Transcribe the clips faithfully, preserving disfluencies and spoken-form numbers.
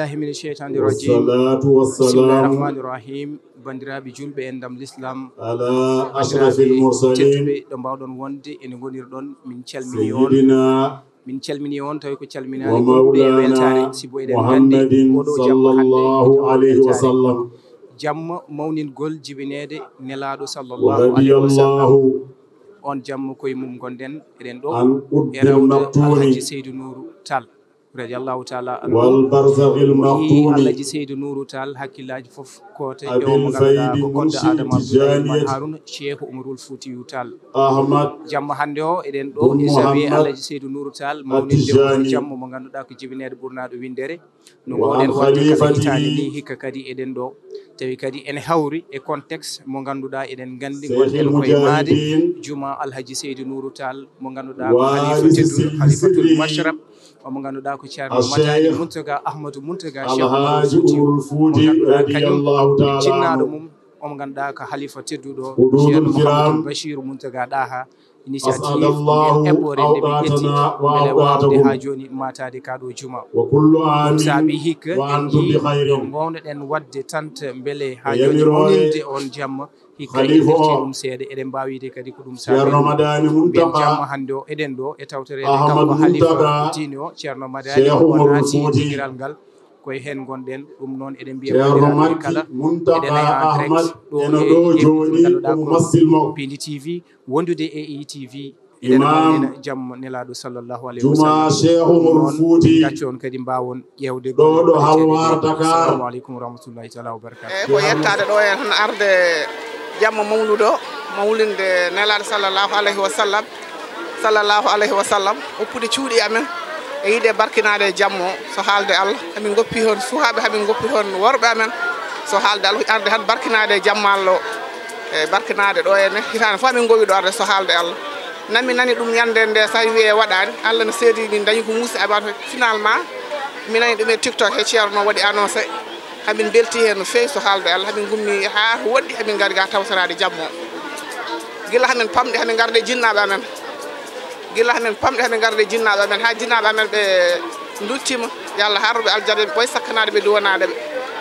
Billahi mina sheytani rajim. Wassalatu wassalamu. Bismillahi rahmani rahim. Bandiraɓe julɓe, en dam l'islam, ala ashrafil mursalin, tedduɓe ɗo mbawɗon wonde ene gonirɗon, min calmini on. Min calmini on tawi ko calminaade gonɗuɓe e weltaare, sibu eɗen nganndi oɗo jamma hannde sallallahu alayhi wa sallam. Jamma mawningol jibineede nelaaɗo sallallahu alayhi wa sallam. On jamma koye mum ngonɗen eɗen ɗo e rawde Alhaji Seydou Nourou Tall, radiyallahu taala anhu. Wal barzakhil maktumi. Alhaji Seydou Nourou Tall, hakkillaaji fof koote e o mo ngannduɗaa ko goɗɗo Adama Abdoulaye Oumar Harouna, Cheikh Oumarul Foutiyou Tall. Ahmad. Jamma hannde o eɗen ɗo e zawiya Alhaji Seydou Nourou Tall mawninde o jamma mo ngannduɗaa ko jibineede ɓurnaaɗo winndere. No ngoɗen waɗde kala hitaande ni, hikka kadi eɗen ɗo. Tawi kadi ene hawri e contexte mo ngannduɗaa eɗen nganndi ngonɗen koye maade juma Alhaji Seydou Nourou Tall mo ngannduɗaa ko halifa tedduɗo, halifatul mashrab, o mo ngannduɗaa ko Ceerno Madani Mountaga Ahmadou Mountaga Cheikh Oumar Foutiyou mo ngannduɗaa kañum ko jinnaaɗo mum, o mo ngannduɗaa ko halifa tedduɗo Ceerno Mouhamadou Bachir Mountaga Daha. Initiative nden eɓɓore nde ɓe ƴetti mbele waawde haa jooni maataade kaa ɗo juma. Ɗum saabi hikka en njii no ngoownoɗen waɗde tante mbele haa jooni mawninde on jamma. Hikka en ƴefti ɗum seeɗa, eɗen mbaawi wiide kadi ko ɗum saabi ɗum. Mbiyen jamma hannde o eɗen ɗo e tawtoreede kanko halifa diine o, Ceerno Madani, o naati dingiral ngal koye heen ngonɗen. Ɗum noon eɗen mbiya bandiraɓe kala eɗen e en direct ɗo e yeɓɓe ngannduɗaa ko Pindi T V. Wondude e E T V, eɗen mawɗina jamma nelaaɗo sallallahu alayhi wa sallam. Juma Cheikh Oumar Fouti. Gacce on kadi mbaawon ƴeewde ɗo ɗo halwar Dakar. Assalamu aleykum wa rahmatullahi taala wa barakatuh. Eyi, ko yettaade ɗo e tan arde jamma mawnude o, mawlinde nelaaɗo sallallahu alayhi wa sallam, sallallahu alayhi wa sallam, oppude cuuɗi amen e yiɗde barkinaade e jamma o, so haalde Allah. Hamin ngoppi heen suhaaɓe, hamin ngoppi heen worɓe amen, so haalde Allah, arde tan barkinaade e jamma Allah o. E barkinaade ɗo ene hitaande fof amin ngowi ɗo arde so haalde Allah. Nami nani ɗum ñande nde, so tawi wiye waɗaani, Allah ne seedi min dañi ko muusi abato. Finalement mi nani ɗum e TikTok he Ceerno waɗi annoncé. Hamin belti heen no feewi so haalde Allah. Hamin ngummi haa woɗɗi, hamin ngari ga tawtoraade jamma o. Gila hamin pamɗi, hamin ngarde jinnaaɓe amen. Gila hamin pamɗi, hamin ngarde jinnaaɓe amen, haa jinnaaɓe amen ɓe nduttima. Yo Allah harruɓe aljanna, ɓooy sakkanaade ɓe, duwanaade ɓe.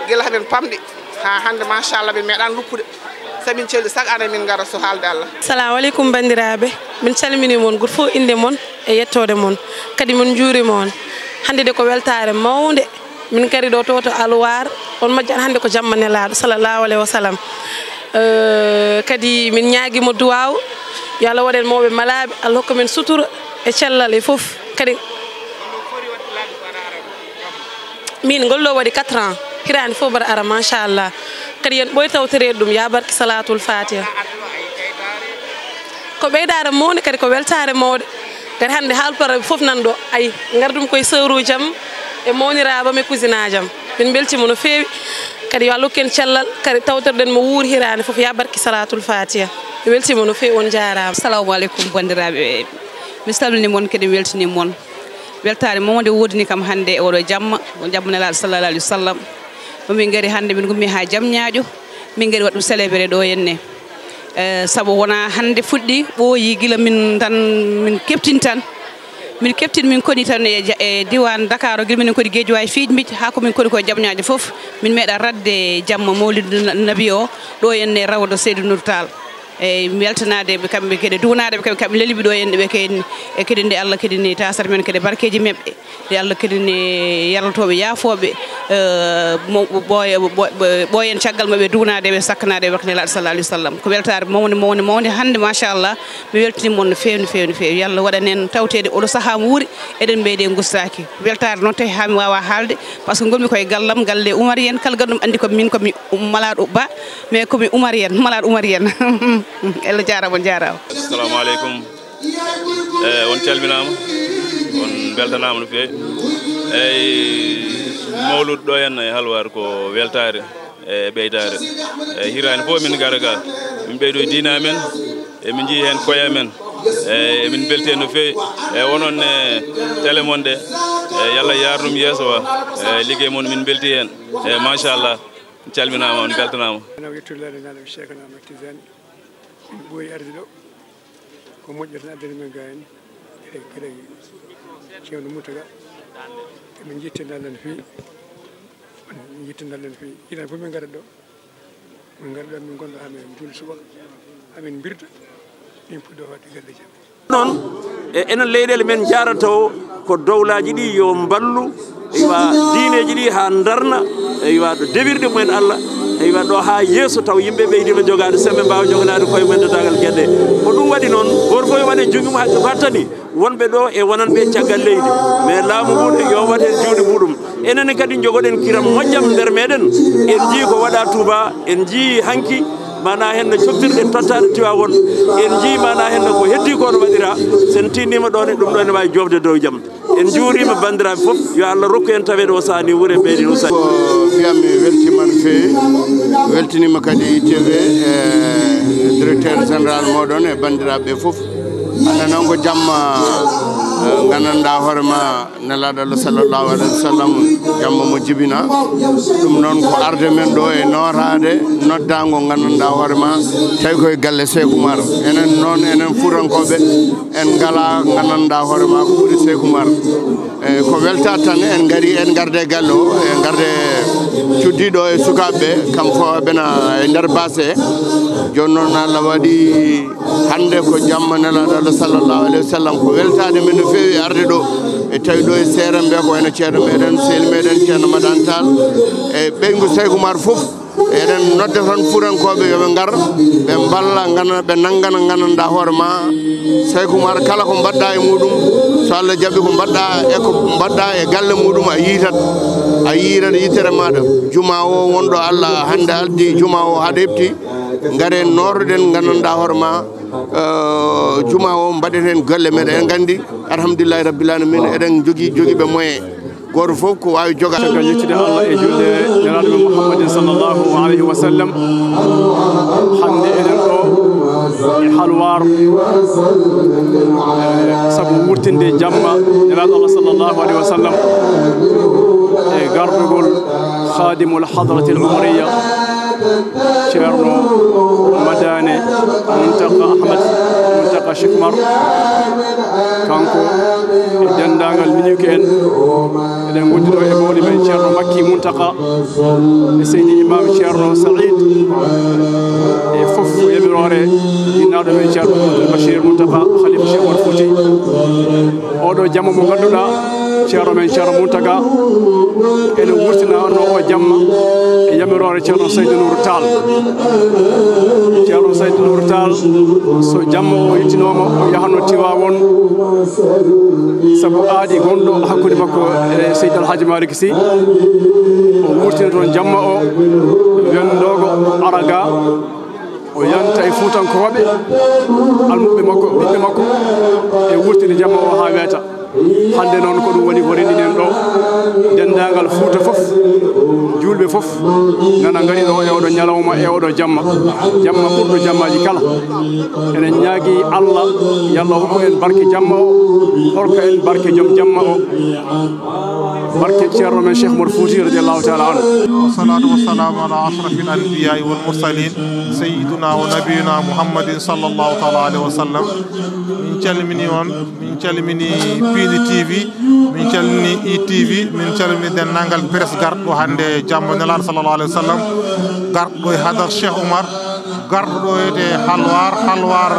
Gila hamin pamɗi haa hannde, machallah, min meeɗaani luppude. So min celli, chaque année min ngara so haalde Allah. Assalamu aleykum, banndiraaɓe. Min calminii mon, gooto fof innde mon e yettoode mon. Kadi min njuuriima on. Hannde de ko weltaare mawnde. Min ngari ɗo to, to Alwar. On majjan hannde ko jamma nelaaɗo, sallallahu alayhi wa sallam. Eh, kadi min ñaagiima duwaaw. Yo Allah waɗ en mawɓe malaaɓe. Allah hokka min sutura e cellal e fof. Kadi min ngol ɗo waɗi quatre ans, hiraande fof mbaɗa ara, machallah. Kadi yen ɓooy tawtoreede ɗum, yaa barke Salatul Fatiha. Ko ɓeydaare mawnde, kadi ko weltaare mawɗe. Kadi hannde haalpulaarɓe fof nan ɗo, ayi, ngar ɗum koye sewruuji am e mawniraaɓe am e kusinaaji am. Min mbeltiima no feewi. Kadi yo Allah hokku en cellal, kadi tawtorɗen mo wuuri hiraande fof, yaa barke Salatul Fatiha. Mi weltiima no feewi, on njaaraama. Assalamu aleykum, banndiraaɓe. Mi salminii mon, kadi mi weltinii mon. Weltaare mawnde woodani kam hannde e oɗo jamma, o jamma Nelaaɗo sallallahu alayhi wa sallam. Mo min ngari hannde, min ngummi haa Jamñaajo, min ngari waɗ ɗum célébrer ɗo henne. Eh, sabu wonaa hannde fuɗɗi, ɓooyi gila min tan, min keftin tan. Min keftin, min koni tan e ja-, e diiwaan Dakar o, gila min koni Guédiawaye, Fiij Mbiij, haa ko min koni ko Jamñaajo fof. Min meeɗa raɗde jamma mawlidu na-, nabi o ɗo henne rawdo Seydou Nour Tall. Eyi, mi weltanaade ɓe kamɓe kadi, duwanaade ɓe kamɓe, kamɓe leliɓe ɗo henne ɓe kadi, e kadi nde Allah kadi ne taasata men kadi barkeeji maɓɓe. Nde Allah kadi ne yarlotooɓe, yaafooɓe, eh, mo-, ɓooya-, ɓo-, ɓo-, ɓooyen caggal maɓɓe, duwanaade ɓe, sakkanaade ɓe barke Nelaaɗo sallallahu alayhi wa sallam. Ko weltaare mawnde, mawnde, mawnde hannde, machallah. Mi weltiniima on no feewi, no feewi, no feewi. Yo Allah waɗan en tawtoreede oɗo sahaa mo wuuri, eɗen mbeedi en ngustaaki. Weltaare noon tawi haa mi waawaa haalde, par ce que ngonmi koye gallam, galle Oumar en, kala ganndum anndi ko min, ko mi um-, malaaɗo ba, mais ko mi Oumar en, malaaɗo Oumar en. Allah jaaraama, on njaaraama. Assalamu aleykum. Eh, on calminaama, on mbeltanaama no feewi. Eyi, mawluud ɗo henne e Halwar ko weltaare e ɓeydaare. E hiraande fof min ngara ga, min ɓeydoya diine amen, e min njiya heen koye amen. E min mbelti heen no feewi. E onon e télé mon ɗe, e yo Allah yaar ɗum yeeso wa. E liggey mon min mbelti heen. E machallah, on calminaama, on mbeltanaama. Kono yettude laaɗe Nelaaɗo Cheikhna Ahmad Tidiane, min ɓooyi arde ɗo. Ko moƴƴo tan addani men ga en. Eɗen kadi Ceerno Mountaga, emin njettani Allah no feewi. Yettinal ɗen feewi. Enen fof min ngarat ɗo. Min ngarat ɗo, min ngonda haa min njuula subaka, haa min mbirta, min puɗɗo waɗde galleeji amen. Noon, e enen leyɗeele men njaarata o, ko dowlaaji ɗi yo mballu, eywa, diineeji ɗi haa ndarna, eywa, ɗo dewirɗe mumen Allah, eywa, ɗo haa yeeso taw yimɓe ɓeydiima jogaade semmbe, mbaawa joganaade koye mumen denndaangal geɗe. Ko ɗum waɗi noon, gooto fof yo waɗe junngo mum hakke ko hattani. Wonɓe ɗo e wonanɓe caggal leydi, mais laamu ngu ne yo waɗ heen juuɗe muɗum. Enen kadi njogoɗen kiram moƴƴam nder meɗen. En njii ko waɗa Touba, en njii hanki mana heen no coftirɗe tottaaɗe Tiwaawoon. En njii mana heen no ko heddi ko no waɗira. Sen tinnima ɗo ne, ɗum ɗo ne waawi jofde dow jam. En njuurima banndiraaɓe fof, yo Allah rokku en taweede o saani wure ɓeydi o saani. Ko mbiyam mi weltima no feewi, weltinima kadi T V e directeur général moɗon e banndiraaɓe fof. Hannde noon ko jamma, eh, nganndanɗaa hoore ma Nelaaɗo Allah sallallahu alaihi wasallam, jamma mo jibina. Ɗum noon ko arde men ɗo e nootaade noddaango nganndanɗaa hoore ma, tawi koye galle Seeku Umar. Enen noon, enen Fuutankooɓe, en ngala nganndanɗaa hoore ma ko ɓuri Seeku Umar. E ko weltaade tan en ngari, en ngarde e galle o, en ngarde cuddiiɗo e sukaaɓe ɓe, kam fof ɓena e nder baase. Jooni noon Allah waɗi hannde ko jamma Nelaaɗo Allah sallallahu alaihi wasallam, ko weltaade men no feewi arde ɗo. E tawi ɗo e seerenɓe ko wayno ceerno meɗen, sehil meɗen ceerno Madani Tall e ɓeyngu Seeku Umar fof. Eɗen nodda tan Fuutankooɓe yo ɓe ngar, ɓe mballa, ngana, ɓe nanngana, nganndanɗaa hoore ma Seeku Umar, kala ko mbaɗɗa e muɗum, so Allah jaɓi ko mbaɗɗa e ko mbaɗɗa e galle muɗum, a yiitat, a yiitat yittere maɗa. Juma o wonɗo Allah hannde addi juma o haɗa heɓti, ngare nootoɗen, nganndanɗaa hoore ma, eh, juma o mbaɗeten golle meɗen. Eɗen nganndi, alhamdulillahi rabbil alamin, eɗen njogii jogiiɓe moyen. Gooto fof ko waawi jogaade. Caggal yettude Allah e julde Nelaaɗo men Muhammadin sallallahu alaihi wa sallam, hannde eɗen ɗo e Halwaar, eh, sabu wurtinde jamma Nelaaɗo Allah sallallahu alaihi wa sallam e gardugol Khadimul Hadratil Umariya, Ceerno Madani Muntaka Ahmad Muntaka Cheikh Umar, kanko e denndaangal miñuuki en. Eɗen ngondi ɗo e mawɗo men Ceerno Makki Muntaka, e Seydi Imam Ceerno Saïd, e fof ko yamiroore ginnaaɗo men Ceerno Abdoul Bachir Muntaka, Khalifa Cheikh Omar Fouti. Oɗo jamma mo ngannduɗaa, Ceerno men Ceerno Muntaka ene wurtina no o jamma e yamiroore Ceerno Saydou Nour Tall. Ceerno Saydou Nour Tall, so jamma o yettinooma, o yahanno Tiwaawoon sabu aadi gonɗo hakkunde makko e Seydi Alhaji Malick Sy. O wurtina toon jamma o, wendoogo, ara ga. O yanta e Fuutankooɓe, almuɓɓe makko, ɓiɓɓe makko, e wurtinde jamma o haa weeta. Hannde noon ko ɗum woni ko renndini en ɗo. Denndaangal Fuuta fof, juulɓe fof, nana ngari ɗo e oɗo ñalawma, e oɗo jamma. Jamma ɓurɗo jammaaji kala. Eɗen ñaagii Allah, yo Allah hokku en barke jamma o, hokka en barke joom jamma o. Barke Ceerno men Cheikh Omar Fouti radiyallahu taala anhu. Wassalatu wassalamu ala ashrafil anbiya'i wal mursalin, sayyidina wa nabiyina Muhammadin sallallahu taala alayhi wa sallam. Min calmini on, min calmini Piindi T V, min calmini I T V, min calmini denndaangal presse garɗo hannde jamma Nelaaɗo sallallahu alayhi wa sallam, garɗo e hadar Cheikh Oumar, garɗo ɗo wiyetee Halwar, Halwar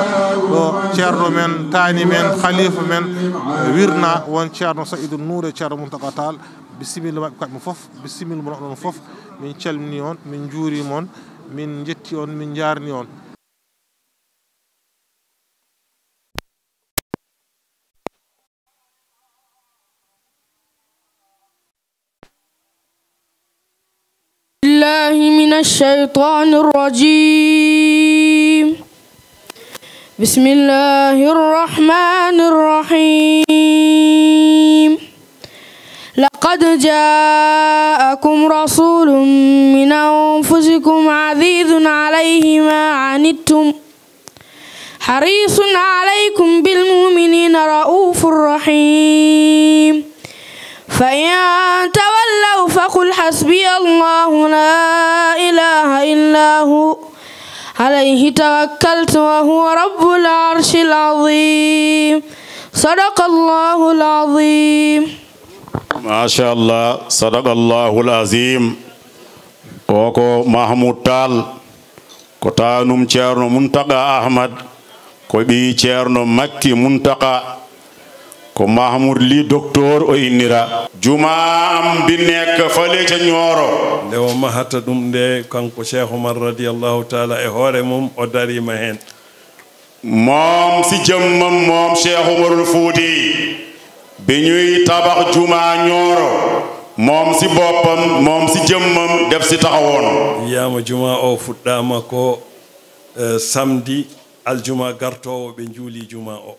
ɗo ceerno men, taani men, khalifa men, wirna won Ceerno Saïdou Nour e Ceerno Mountaga Tall. Bisimilla maɓɓe kamɓe fof, bisimilla mon onon fof. Min calmini on, min njuurima on, min njetti on, min njaarni on. بالله من الشيطان الرجيم. بسم الله الرحمن الرحيم. لقد جاءكم رسول من أنفسكم عزيز عليه ما عنتم حريص عليكم بالمؤمنين رءوف رحيم. فإن تولوا فقل حسبي الله لا إله إلا هو عليه توكلت وهو رب العرش العظيم. صدق الله العظيم. Machallah, sadaqallahul azim. O ko Mahmoud Tall, ko taanum Ceerno Muntaka Ahmad, ko ɓii Ceerno Makki Muntaka, ko Mahmoud Ly Docteur o innira. Jumaa am bi nekk fale ca Ñooro. Nde o mahata ɗum nde, kanko Cheikh Oumar radiyallahu taala e hoore mum, o dariima heen. Moom si jëmmam, moom Cheikh Oumarul Fouti, bi ñuy tabax jumaa Ñooro, moom si boppam, moom si jëmmam, def si taxawoon. Wiyaama jumaa o fuɗɗaama ko, eh, samedi, aljuma gartoowo ɓe njuuli jumaa o.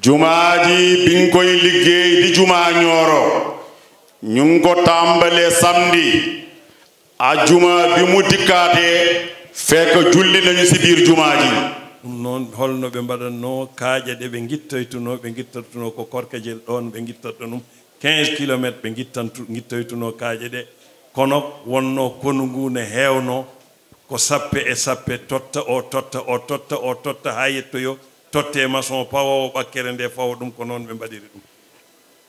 Jumaa ji biñ koy liggéey di jumaa Ñooro, ñu ngi ko tàmbale samedi, ajjuma bi mu dikkaatee, fekk julli nañu si biir jumaa ji. Ɗum noon, holno ɓe mbaɗatnoo kaaƴe ɗe ɓe ngittoytunoo? Ɓe ngittoytunoo ko Korkajel, ɗoon ɓe ngittatnoo ɗum quinze kilomètres, ɓe ngittantu-, ngittoytunoo kaaƴe ɗe. Kono wonnoo konu ngu ne heewnoo, ko sappe e sappe, totta o, totta o, totta o, totta haa yettoyoo, tottee maçon pawoowo ɓakkere nde fawa ɗum, ko noon ɓe mbaɗiri ɗum.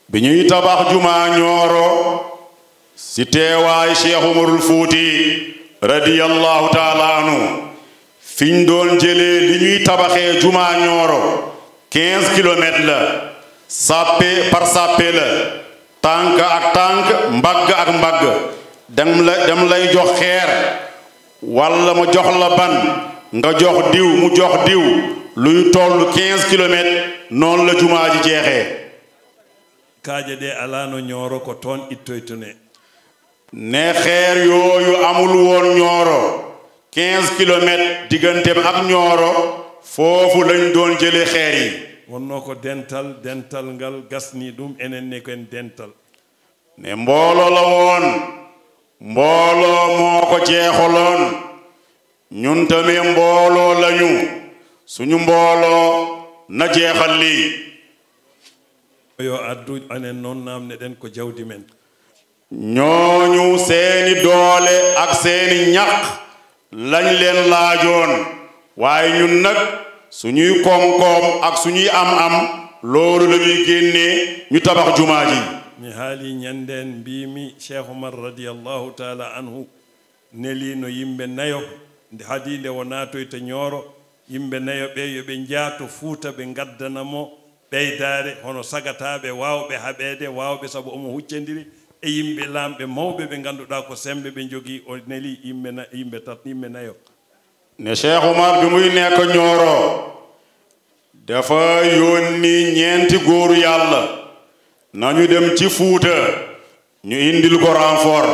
Bi ñuy tabax jumaa Ñooro, si teewaay Cheikh Oumarul Fouti radiyallahu taala anhu, fiñ doon jëlee li ñuy tabaxee jumaa Ñooro, quinze kilomètres la, sàppe par sàppe la, tànk ak tànk, mbagg ak mbagg. Dem la, dem lay jox xeer, walla mu jox la ban, nga jox diw, mu jox diw, luy toll quinze kilomètres, noonu la jumaa ji jeexee. Kaaƴe ɗe alaano Ñooro, ko toon ittoytunee. Ne xeer yooyu amul woon Ñooro, quinze kilomètres digganteem ak Ñooro, foofu lañ doon jële xeer yi. Wonnoo ko dental, dental ngal gasni ɗum, enen ne ko en dental. Ne mbooloo la woon, mbooloo moo ko jeexaloon. Ñun tamit mbooloo lañu, suñu mbooloo na jeexal lii. Yo addu, enen noon naamne ɗen ko jawdi men. Ñooñu seeni doole ak seeni ñaq lañ leen laajoon, waaye ñun nag suñuy koom-koom ak suñuy am-am, loolu la ñuy génnee ñu tabax jumaa ji. Mi haali ñanden, mbiimi Cheikh Oumar radiyallahu taala anhu neliino yimɓe nayo, nde haadi nde o naatoyta Ñooro, yimɓe nayo ɓe yo ɓe njaato Fuuta, ɓe ngaddana mo ɓeydaare, hono sagataaɓe, waawɓe haɓeede, waawɓe, sabu omo huccondiri e yimɓe laamɓe mawɓe ɓe ngannduɗaa ko semmbe ɓe njogii. O neli yimɓe na-, yimɓe tat-, yimɓe nayo. Ne Cheikh Oumar bi muy nekk Ñooro, dafa yónni ñeenti góoru Yàlla, nañu dem ci Fuuta, ñu indil ko renfort.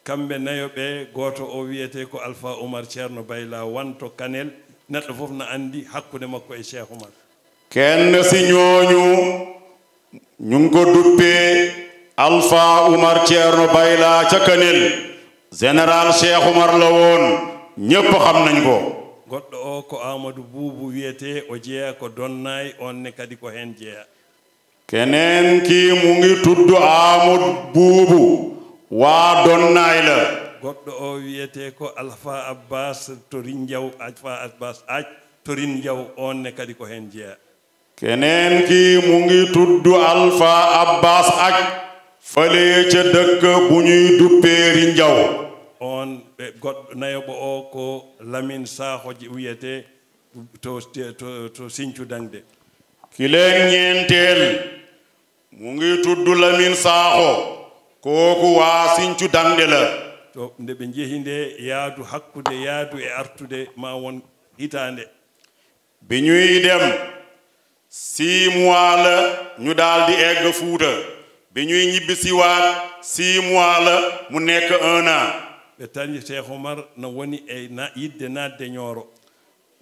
Kamɓe nayo ɓe, gooto o wiyetee ko Alpha Oumar Ceerno Bayla, won to Kanel, neɗɗo fof na anndi hakkunde makko e Cheikh Oumar. Kenn si ñooñu, ñu ngi ko duppee Alpha Oumar Ceerno Bayla ca Kanel. Général Cheikh Oumar la woon, ñépp xam nañ ko. Goɗɗo o ko Amadou Boubou wiyetee, o jeyaa ko Donnaay, oon ne kadi ko heen jeyaa. Keneen ki mu ngi tudd Amadou Boubou, waa Donnaay la. Goɗɗo o wiyetee ko Alpha Abbas to Rinjaw, Alpha Abbas Aj to Rinjaw, oon ne kadi ko heen jeyaa. Keneen ki mu ngi tudd Alpha Abbas Aj, fële ca dëkk bu ñuy duppee Rinjaw. Oon ɓe goɗɗo nayoɓo o ko Lamine Sakho ji wiyetee to, to, to Sinthiou Dangde. Ki leen ñeenteel mu ngi tudd Lamine Sakho, kooku waa Sinthiou Dangde la. To nde ɓe njehi nde, yaadu hakkunde yaadu e artude ma won hitaande. Bi ñuy dem, six mois la ñu daal di egg Fuuta. Bi ñuy ñibbi siwaat, six mois la mu nekk un an. Ɓe tani Cheikh Oumar na woni e na-, yidde naatde Ñooro.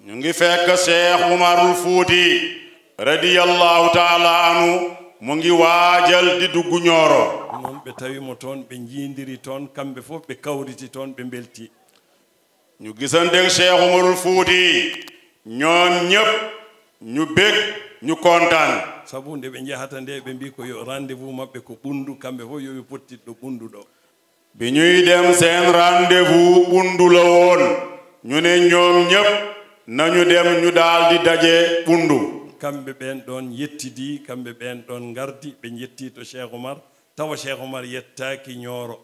Ñu ngi fekk Cheikh Oumarul Fouti radiyallahu taala anhu mu ngi waajal di dugg Ñooro. Noon ɓe tawi mo toon, ɓe njiindiri toon, kamɓe fof ɓe kawriti toon, ɓe mbelti. Ñu gisanteeg Cheikh Oumarul Fouti, ñoom ñépp ñu bég, ñu kontaan. Sabu nde ɓe njahata nde, ɓe mbii ko yo rendez-vous maɓɓe ko Ɓunndu, kamɓe fof yo ɓe pottit ɗo Ɓunndu ɗo. Bi ñuy dem, seen rendez-vous Ɓunndu la woon, ñu ne ñoom ñépp nañu dem, ñu daal di daje Ɓunndu. Kamɓe ɓeen ɗoon yettidi, kamɓe ɓeen ɗoon ngardi, ɓe njetti to Cheikh Oumar, tawa Cheikh Oumar yettaaki Ñooro.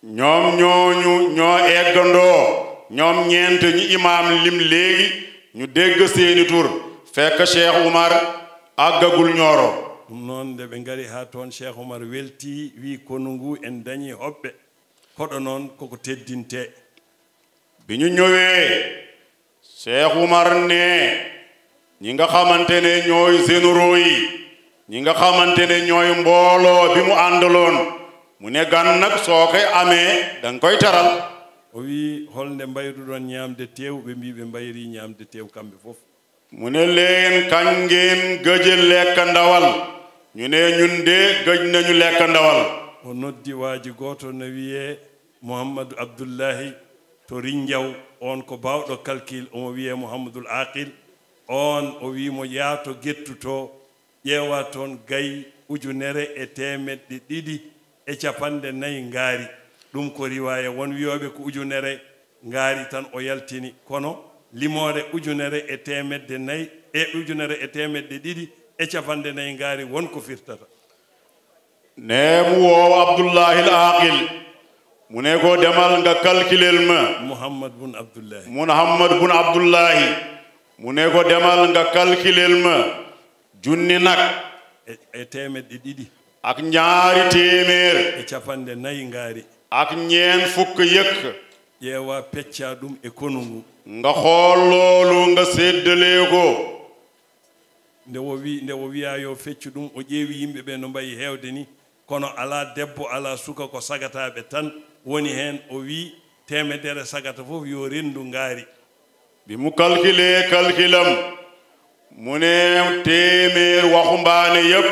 Ñoom ñooñu ñoo eggandoo, ñoom ñeent ñi imaam lim léegi, ñu dégg seeni tur, fekk Cheikh Umar àggagul Ñooro. Ɗum noon, nde ɓe ngari haa toon, Cheikh Umar weltii, wii, "Konu ngu en dañii hoɓɓe, koɗo noon koko teddintee." Bi ñu ñëwee, Cheikh Umar ne ñi nga xamante ne ñooy généraux yi, ñi nga xamante ne ñooy mbooloo bi mu àndaloon, mu ne, "Gan nag, soo koy amee, danga koy teral." O wii, "Hol nde mbayruɗon ñaamde teew?" Ɓe mbii ɓe mbayrii ñaamde teew kamɓe fof. Mu ne leen, "Kañ ngeen gëj a lekk ndawal?" Ñu ne, "Ñun de gëj nañu lekk ndawal." O noddi waaji gooto no wiyee Mouhamadou Abdoullahi to Rinjaw, oon ko baawɗo calcul, omo wiyee Mouhamadoul Aqil. Oon o wii mo, "Yaa to gettu to, ƴeewa toon gay ujunere e teemedde ɗiɗi e capanɗe nayi ngaari." Ɗum ko riwaaya, won wiyooɓe ko ujunere ngaari tan o yaltini, kono limoore ujunere e teemedde nayi e ujunere e teemedde ɗiɗi e capanɗe nayi ngaari won ko firtata. Ne mu woo Abdullahil Aqil, mu ne ko, "Demal nga calculel ma." Mouhamad bun Abdullahi. Mouhamad bun Abdullahi, mu ne ko, "Demal nga calculel ma junni nag e, e teemedde ɗiɗi ak ñaari téeméer e capanɗe nayi ngaari ak ñeent fukk yëkk." Ƴeewa, pecca ɗum e konu ngu. Nga xool loolu, nga séddalee ko. Nde o wi-, nde o wiyaa yo feccu ɗum, o ƴeewi yimɓe ɓe no mbayi heewde ni, kono alaa debbo, alaa suka, ko sagataaɓe tan woni heen. O wii, "Teemedere sagata fof yo renndu ngaari." Bi mu calculé calculam, mu ne téeméer waxumbaane yépp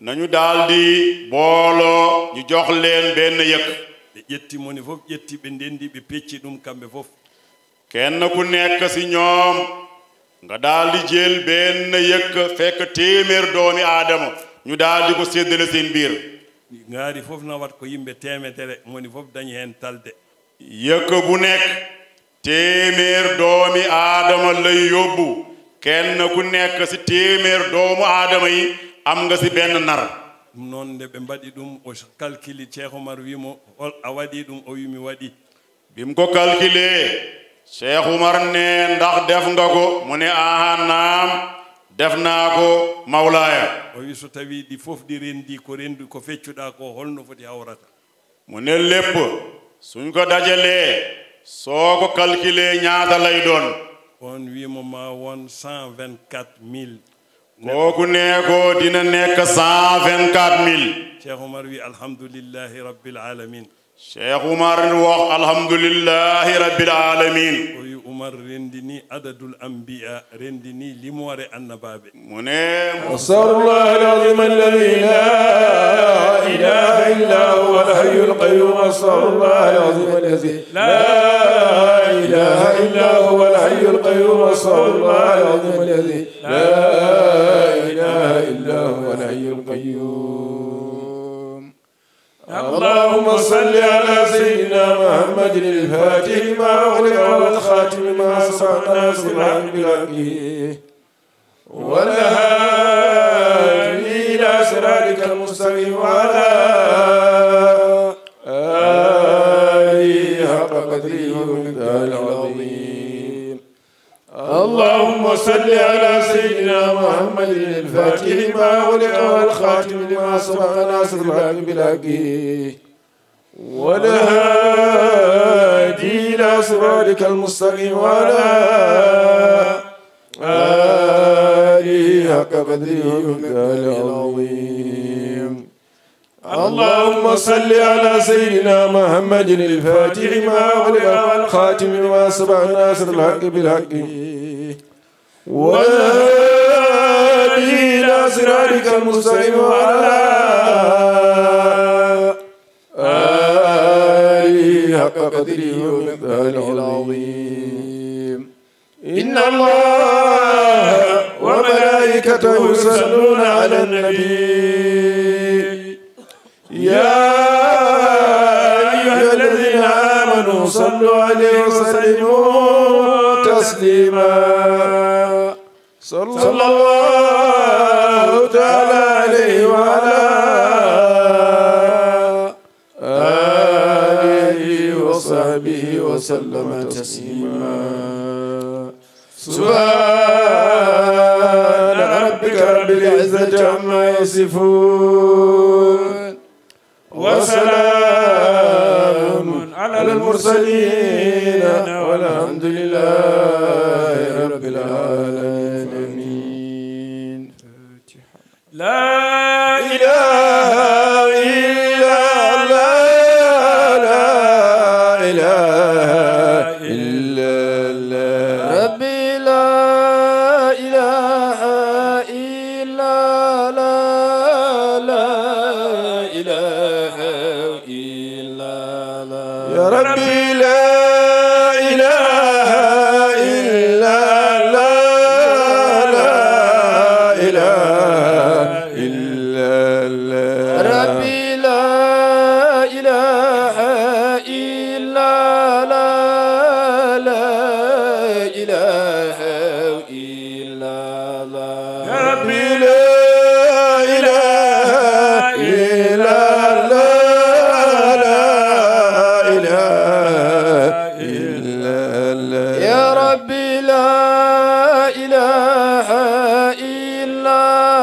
nañu daldi booloo, ñu jox leen benn yëkk. Ɓe ƴetti moni fof, ƴetti, ɓe ndenndi, ɓe pecci ɗum kamɓe fof. Kenn ku nekk ci ñoom nga daldi jël benn yëkk, fekk téeméer doomi aadama, ñu daldi ko séddale seen biir. Ngaari fof nawat ko yimɓe teemedere, moni fof dañi heen talde. Yëkk bu nekk, téeméer doomi aadama lay yóbbu. Kenn ku nekk ci téeméer doomu aadama yi, am nga ci benn nar. Ɗum noon, nde ɓe mbaɗi ɗum, o calculi, Cheikh Omar wi mo, "Hol a waɗi ɗum?" O wi, "Mi waɗi." Bi mu ko calculé, Cheikh Umar ne, "Ndax def nga ko?" Mu ne, "Aha, naam, def naa ko, Mawlaaya." O wi, "So tawi ɗi fof ɗi renndi, ko renndi, ko feccuɗaa ko, holno foti hawrata?" Mu ne, "Lépp, suñ ko dajalee, soo ko calculé, ñaata lay doon?" On wi mo, "Ma won cent vingt-quatre mille." Kooku ne ko dina nekk cent vingt-quatre mille. Cheikh Omar wi, "Alhamdulillahi Rabbil Alamin." Cheikh Umar wax, "Alhamdulillahi Rabbil Alamin." O wi, "Umar rendini adadul anbiya, rendini limoore annabaaɓe." Mu ne, أسأل الله العظيم الذي لا إله إلا هو الحي القيوم، أسأل الله العظيم الذي لا إله إلا هو الحي القيوم، أسأل الله العظيم الذي لا إله إلا هو الحي القيوم. اللهم صل على سيدنا محمد الفاتح لما أغلق والخاتم لما سبق ناصر الحق بالحق والهادي إلى صراطك المستقيم وعلى آله حق قدره ومقداره العظيم. اللهم صل على سيدنا محمد الفاتح لما أغلق والخاتم لما سبق ناصر الحق بالحق والهادي إلى صراطك المستقيم وعلى آله حق قدره ومقداره العظيم. اللهم صل على سيدنا محمد الفاتح لما أغلق والخاتم لما سبق ناصر الحق بالحق والهادي إلى صراطك المستقيم وعلى آله حق قدره ومقداره العظيم. إن الله وملائكته يصلون على النبي، يا أيها الذين آمنوا صلوا عليه وسلموا تسليما. صلى الله تعالى عليه وعلى آله وسلم تسليما. سبحان ربك رب العزة عما يصفون. وسلام على المرسلين والحمد لله رب العالمين. لا إله إلا الله، لا إله إلا الله. ربي لا إله إلا الله، لا إله إلا الله. يا ربي لا إله إلا الله، لا إله إلا الله. ربي لا إله إلا الله، لا إله إلا الله. يا ربي لا إله إلا الله، لا إله إلا الله. يا ربي لا إله إلا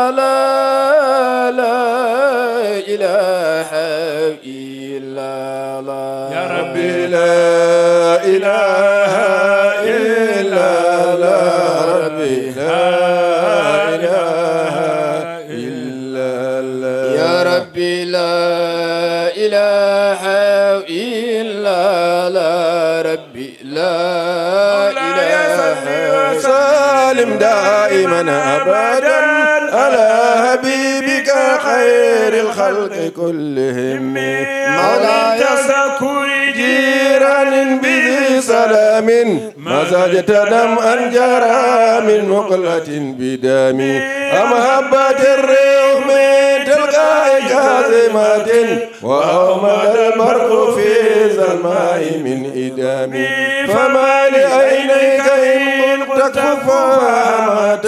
الله، لا إله إلا الله. يا ربي لا إله إلا الله، ربي لا إله إلا الله. يا ربي لا إله إلا الله، ربي لا إله. سلم دائما أبدا على حبيبك خير الخلق كلهم. مولاي تذكر جيران بذي سلام، مزجت دمعا جرى من مقلة بدم. أم هبت الريح من تلقاء كاظمة، وأومد البرق في ظلماء من إدام. فما لعينيك إن قلت تكف فهمت،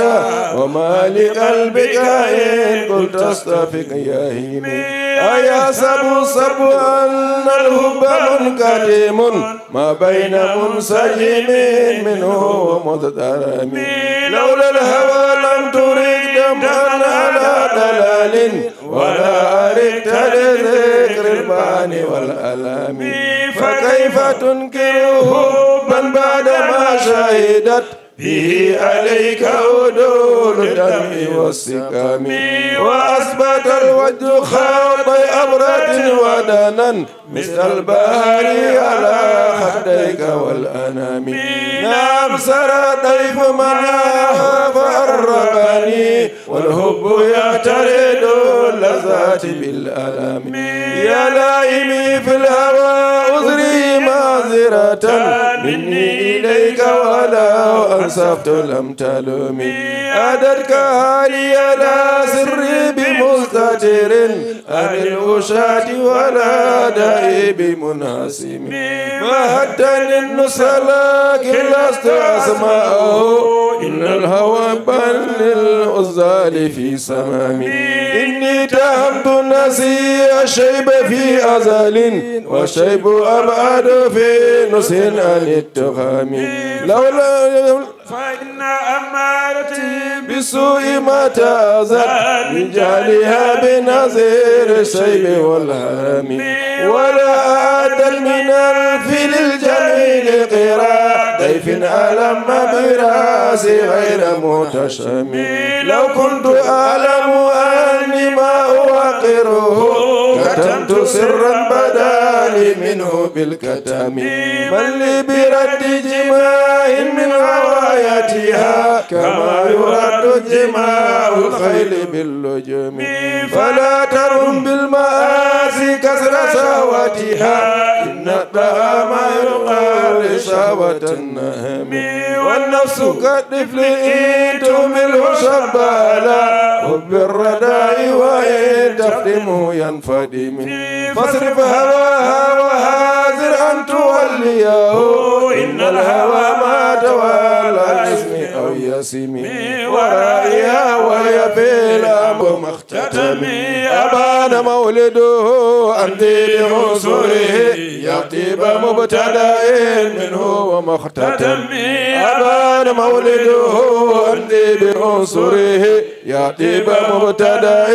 وما لقلبك إن قلت تستفق يهيم. أيحسب الصبو أن الحب منكتم، ما بين منسجم منه ومضطرم. لولا الهوى لم ترق دمعا على ضلال، ولا أرقت لذكر البان والألام. فكيف تنكر حبا بعدما شهدت به عليك عدول الدمع والسقام. وأثبت الوجه خاطي أبرة ودنا مثل البحر على خديك والأنام. نعم سرى طيف مناها فأرقني، والحب يعترض اللذات بالألم. يا لائمي في الهوى أذري معذرة مني إليك، ولو أنصفت لم تلوم. أدتك حالي لا سري بمستتر عن الوشاة ولا دائب منهزم. مهدني النصح لكن لست أسمعه، إن الهوى بل للعزال في سمامي. إني تهمت نسي الشيب في أزل، والشيب أبعد في نصح عن التخام. لولا فإن أمارتي بالسوء ما تأذت من جهلها بنظير الشيب والهرم. ولا أعدت من الفيل الجميل قرا ضيف ألم براسي غير محتشم. لو كنت أعلم أني ما أوقره كتمت سرا بدا لي منه بالكتم. من لي برد جماع من غوايتها كما يرد جماع الخيل باللجوم. فلا ترم بالمآسي كسر شهوتها، إن الطعام يقوي شهوة النهم. والنفس كالطفل إن تهمله شب على حب الرضاع، وإن تفطمه ينفطم. فاصرف هواها وحاذر أن توليه، إن الهوى ما تولى الإثم أو يسمي ورائها وهي في الأمر مختتم. أبان مولده عن ذي بعنصره يا طيب مبتدأ منه ومختتم. أبان مولده عن ذي بعنصره يا طيب مبتدأ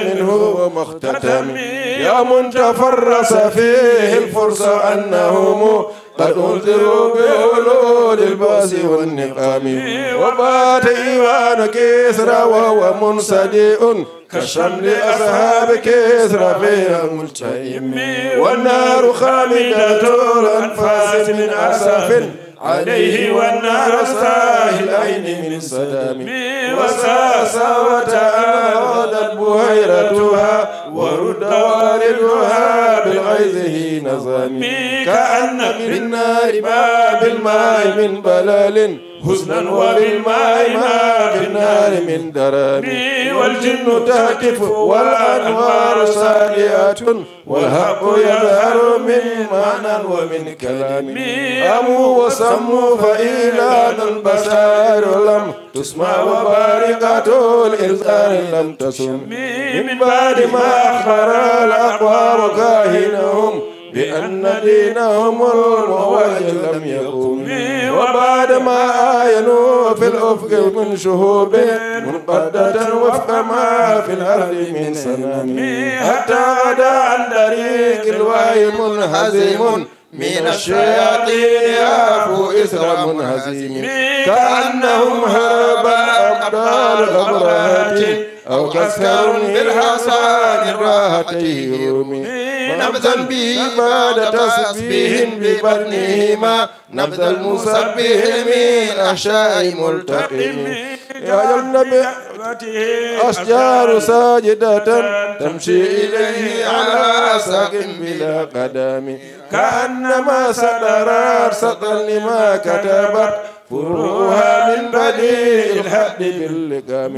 منه ومختتم. يا من تفرس فيه الفرس أنهم قد أنذروا بحلول البأس والنقام. وبات إيوان كسرى وهو منسدئ كالشمل أصحاب كسرى غير ملتئم. والنار خامدة الأنفاس من أسف عليه والنار ساهي العين من سدم. وساسا وتأهدت بحيرتها ورد والدها بالغيظ حين ظام. كأن بالنار ما بالماء من بلل حزنا وبالماء ما بالنار من درام. والجن تهتف والأنوار ساطعة والحق يظهر من معنى ومن كلام. أموا وسموا فإعلان البشائر لم تسمع وبارقة الإنذار لم تسم. من بعد ما أخبر الأقوام كاهنهم بأن دينهم المواج لم يقم. وبعد ما عاينوا في الأفق من شهوب منقدة وفق ما في الأرض من سنام. حتى غدا عن طريق الوحي منهزم من الشياطين يافوا إثر منهزم. كأنهم هرب الأبطال غبرات أو عسكر بالحصان راحته رمي. نبذا به بعد تسبيح ببطنهما نبذ المسبح من أحشاء ملتقم. يا النبي أشجار ساجدة تمشي إليه على ساق بلا قدم. كأنما صدرت سطا لما كتبت فروعها من بديع الحق باللقام.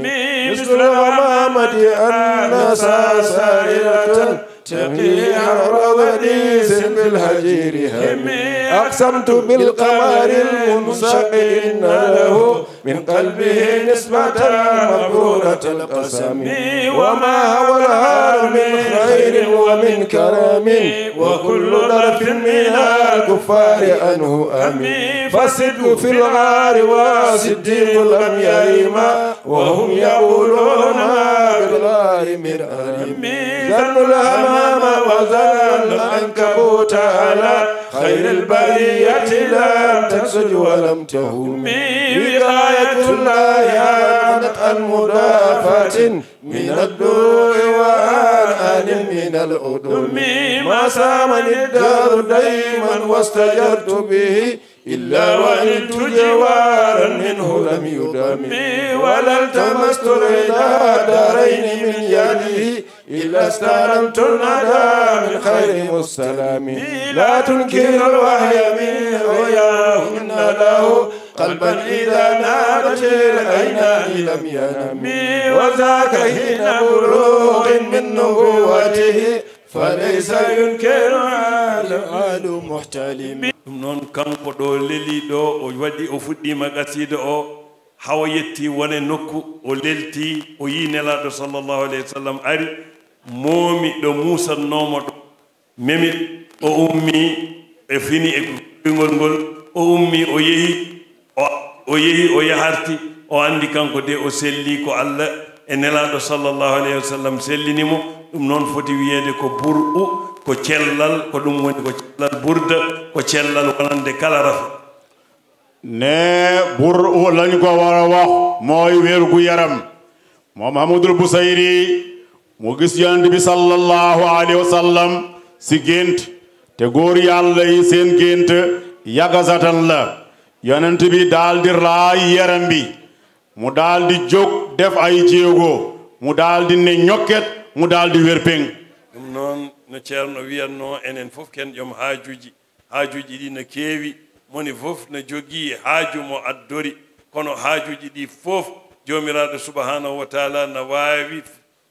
مثل الغمامة أنسى سائرة تقي حر وديس بالهجير هم. أقسمت بالقمر المنشق إن له من قلبه نسبة مبرورة القسم. وما هوى الهار من خير ومن كرم وكل ظرف من الكفار عنه أمن. فالصدق في الغار والصديق لم يرم وهم يقولون بالغار مرآ. ظنوا الهمام وظنوا العنكبوت على خير البرية لم تنسج ولم تهوم. وقاية الله أغنت عن مدافعة من الدروع وعن آل من العدوم. ما سامني الدهر ديما واستجرت به إلا وعدت جوارا منه لم يدم. ولا التمست رضا دارين من يده إلا استلمت الندى من خير مستلم. لا تنكر الوحي من رؤياه إن له قلبا إذا نادت العينان لم ينم. وذاك حين بلوغ من نبوته فليس ينكر على آل محتلم. Ɗum noon, kanko ɗo leli ɗo, o waɗi, o fuɗɗiima qasiida o, hawa yetti wone nokku, o lelti, o yii Nelaaɗo sallallahu alayhi wa sallam ari, moomi ɗo muusannoomo ɗo, memi, o ummi, e fini e koyngol ngol, o ummi, o yehi, o, o yehi, o yaharti, o anndi kanko de o selli ko Allah e Nelaaɗo sallallahu alayhi wa sallam sellini mo. Ɗum noon foti wiyeede ko bur'u, ko cellal, ko ɗum woni ko cellal burda, ko cellal wonande kala rafi. Ne bur'u lañ ko war a wax mooy wér gu yaram. Moom Muhammadul Busayri mu gis Yonent bi sallallahu alayhi wa sallam si gént, te góor Yàlla yi seen gént yaqazatan la. Yonent bi daal di raay yaram bi, mu daal di jóg def ay jéego, mu daal di ne ñokket, mu daal di wér péng. Ɗum noon no Ceerno wiyatnoo, enen fof ken joom haajuuji. Haajuuji ɗi no keewi, moni fof no jogii haaju mo addori, kono haajuuji ɗi fof Joomiraaɗo subhaanahu wa taala no waawi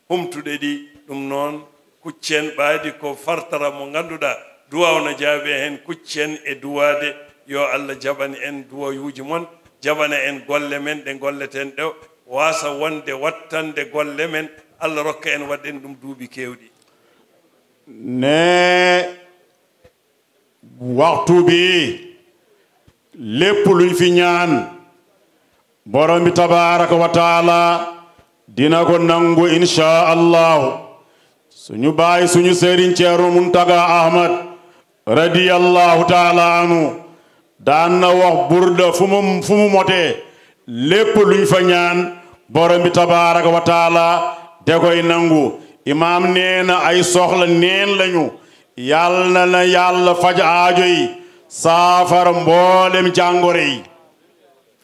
humtude ɗi. Ɗum noon, kuccen ɓaadi ko fartara mo ngannduɗaa duwaaw no jaabe heen, kuccen e duwaade, yo Allah jaɓan en duwayuuji mon, jaɓana en golle men ɗe ngolleten ɗo, waasa wonde wattande golle men, Allah rokka en waɗen ɗum duuɓi keewɗi. Ne waxtu bi, lépp luñ fi ñaan, Borom bi tabaaraka wa taala dina ko nangu, insha Allah. Suñu baay, suñu sëriñ Ceerno Muntaga Ahmad, radiyallahu taala anhu, daan na wax burda fu mu, fu mu motee, lépp luñ fa ñaan, Borom bi tabaaraka wa taala da koy nangu. Imaam nee na ay soxla neen lañu. Yàlla na Yàlla faj aajo yi, saafara mboolem jàngoro yi.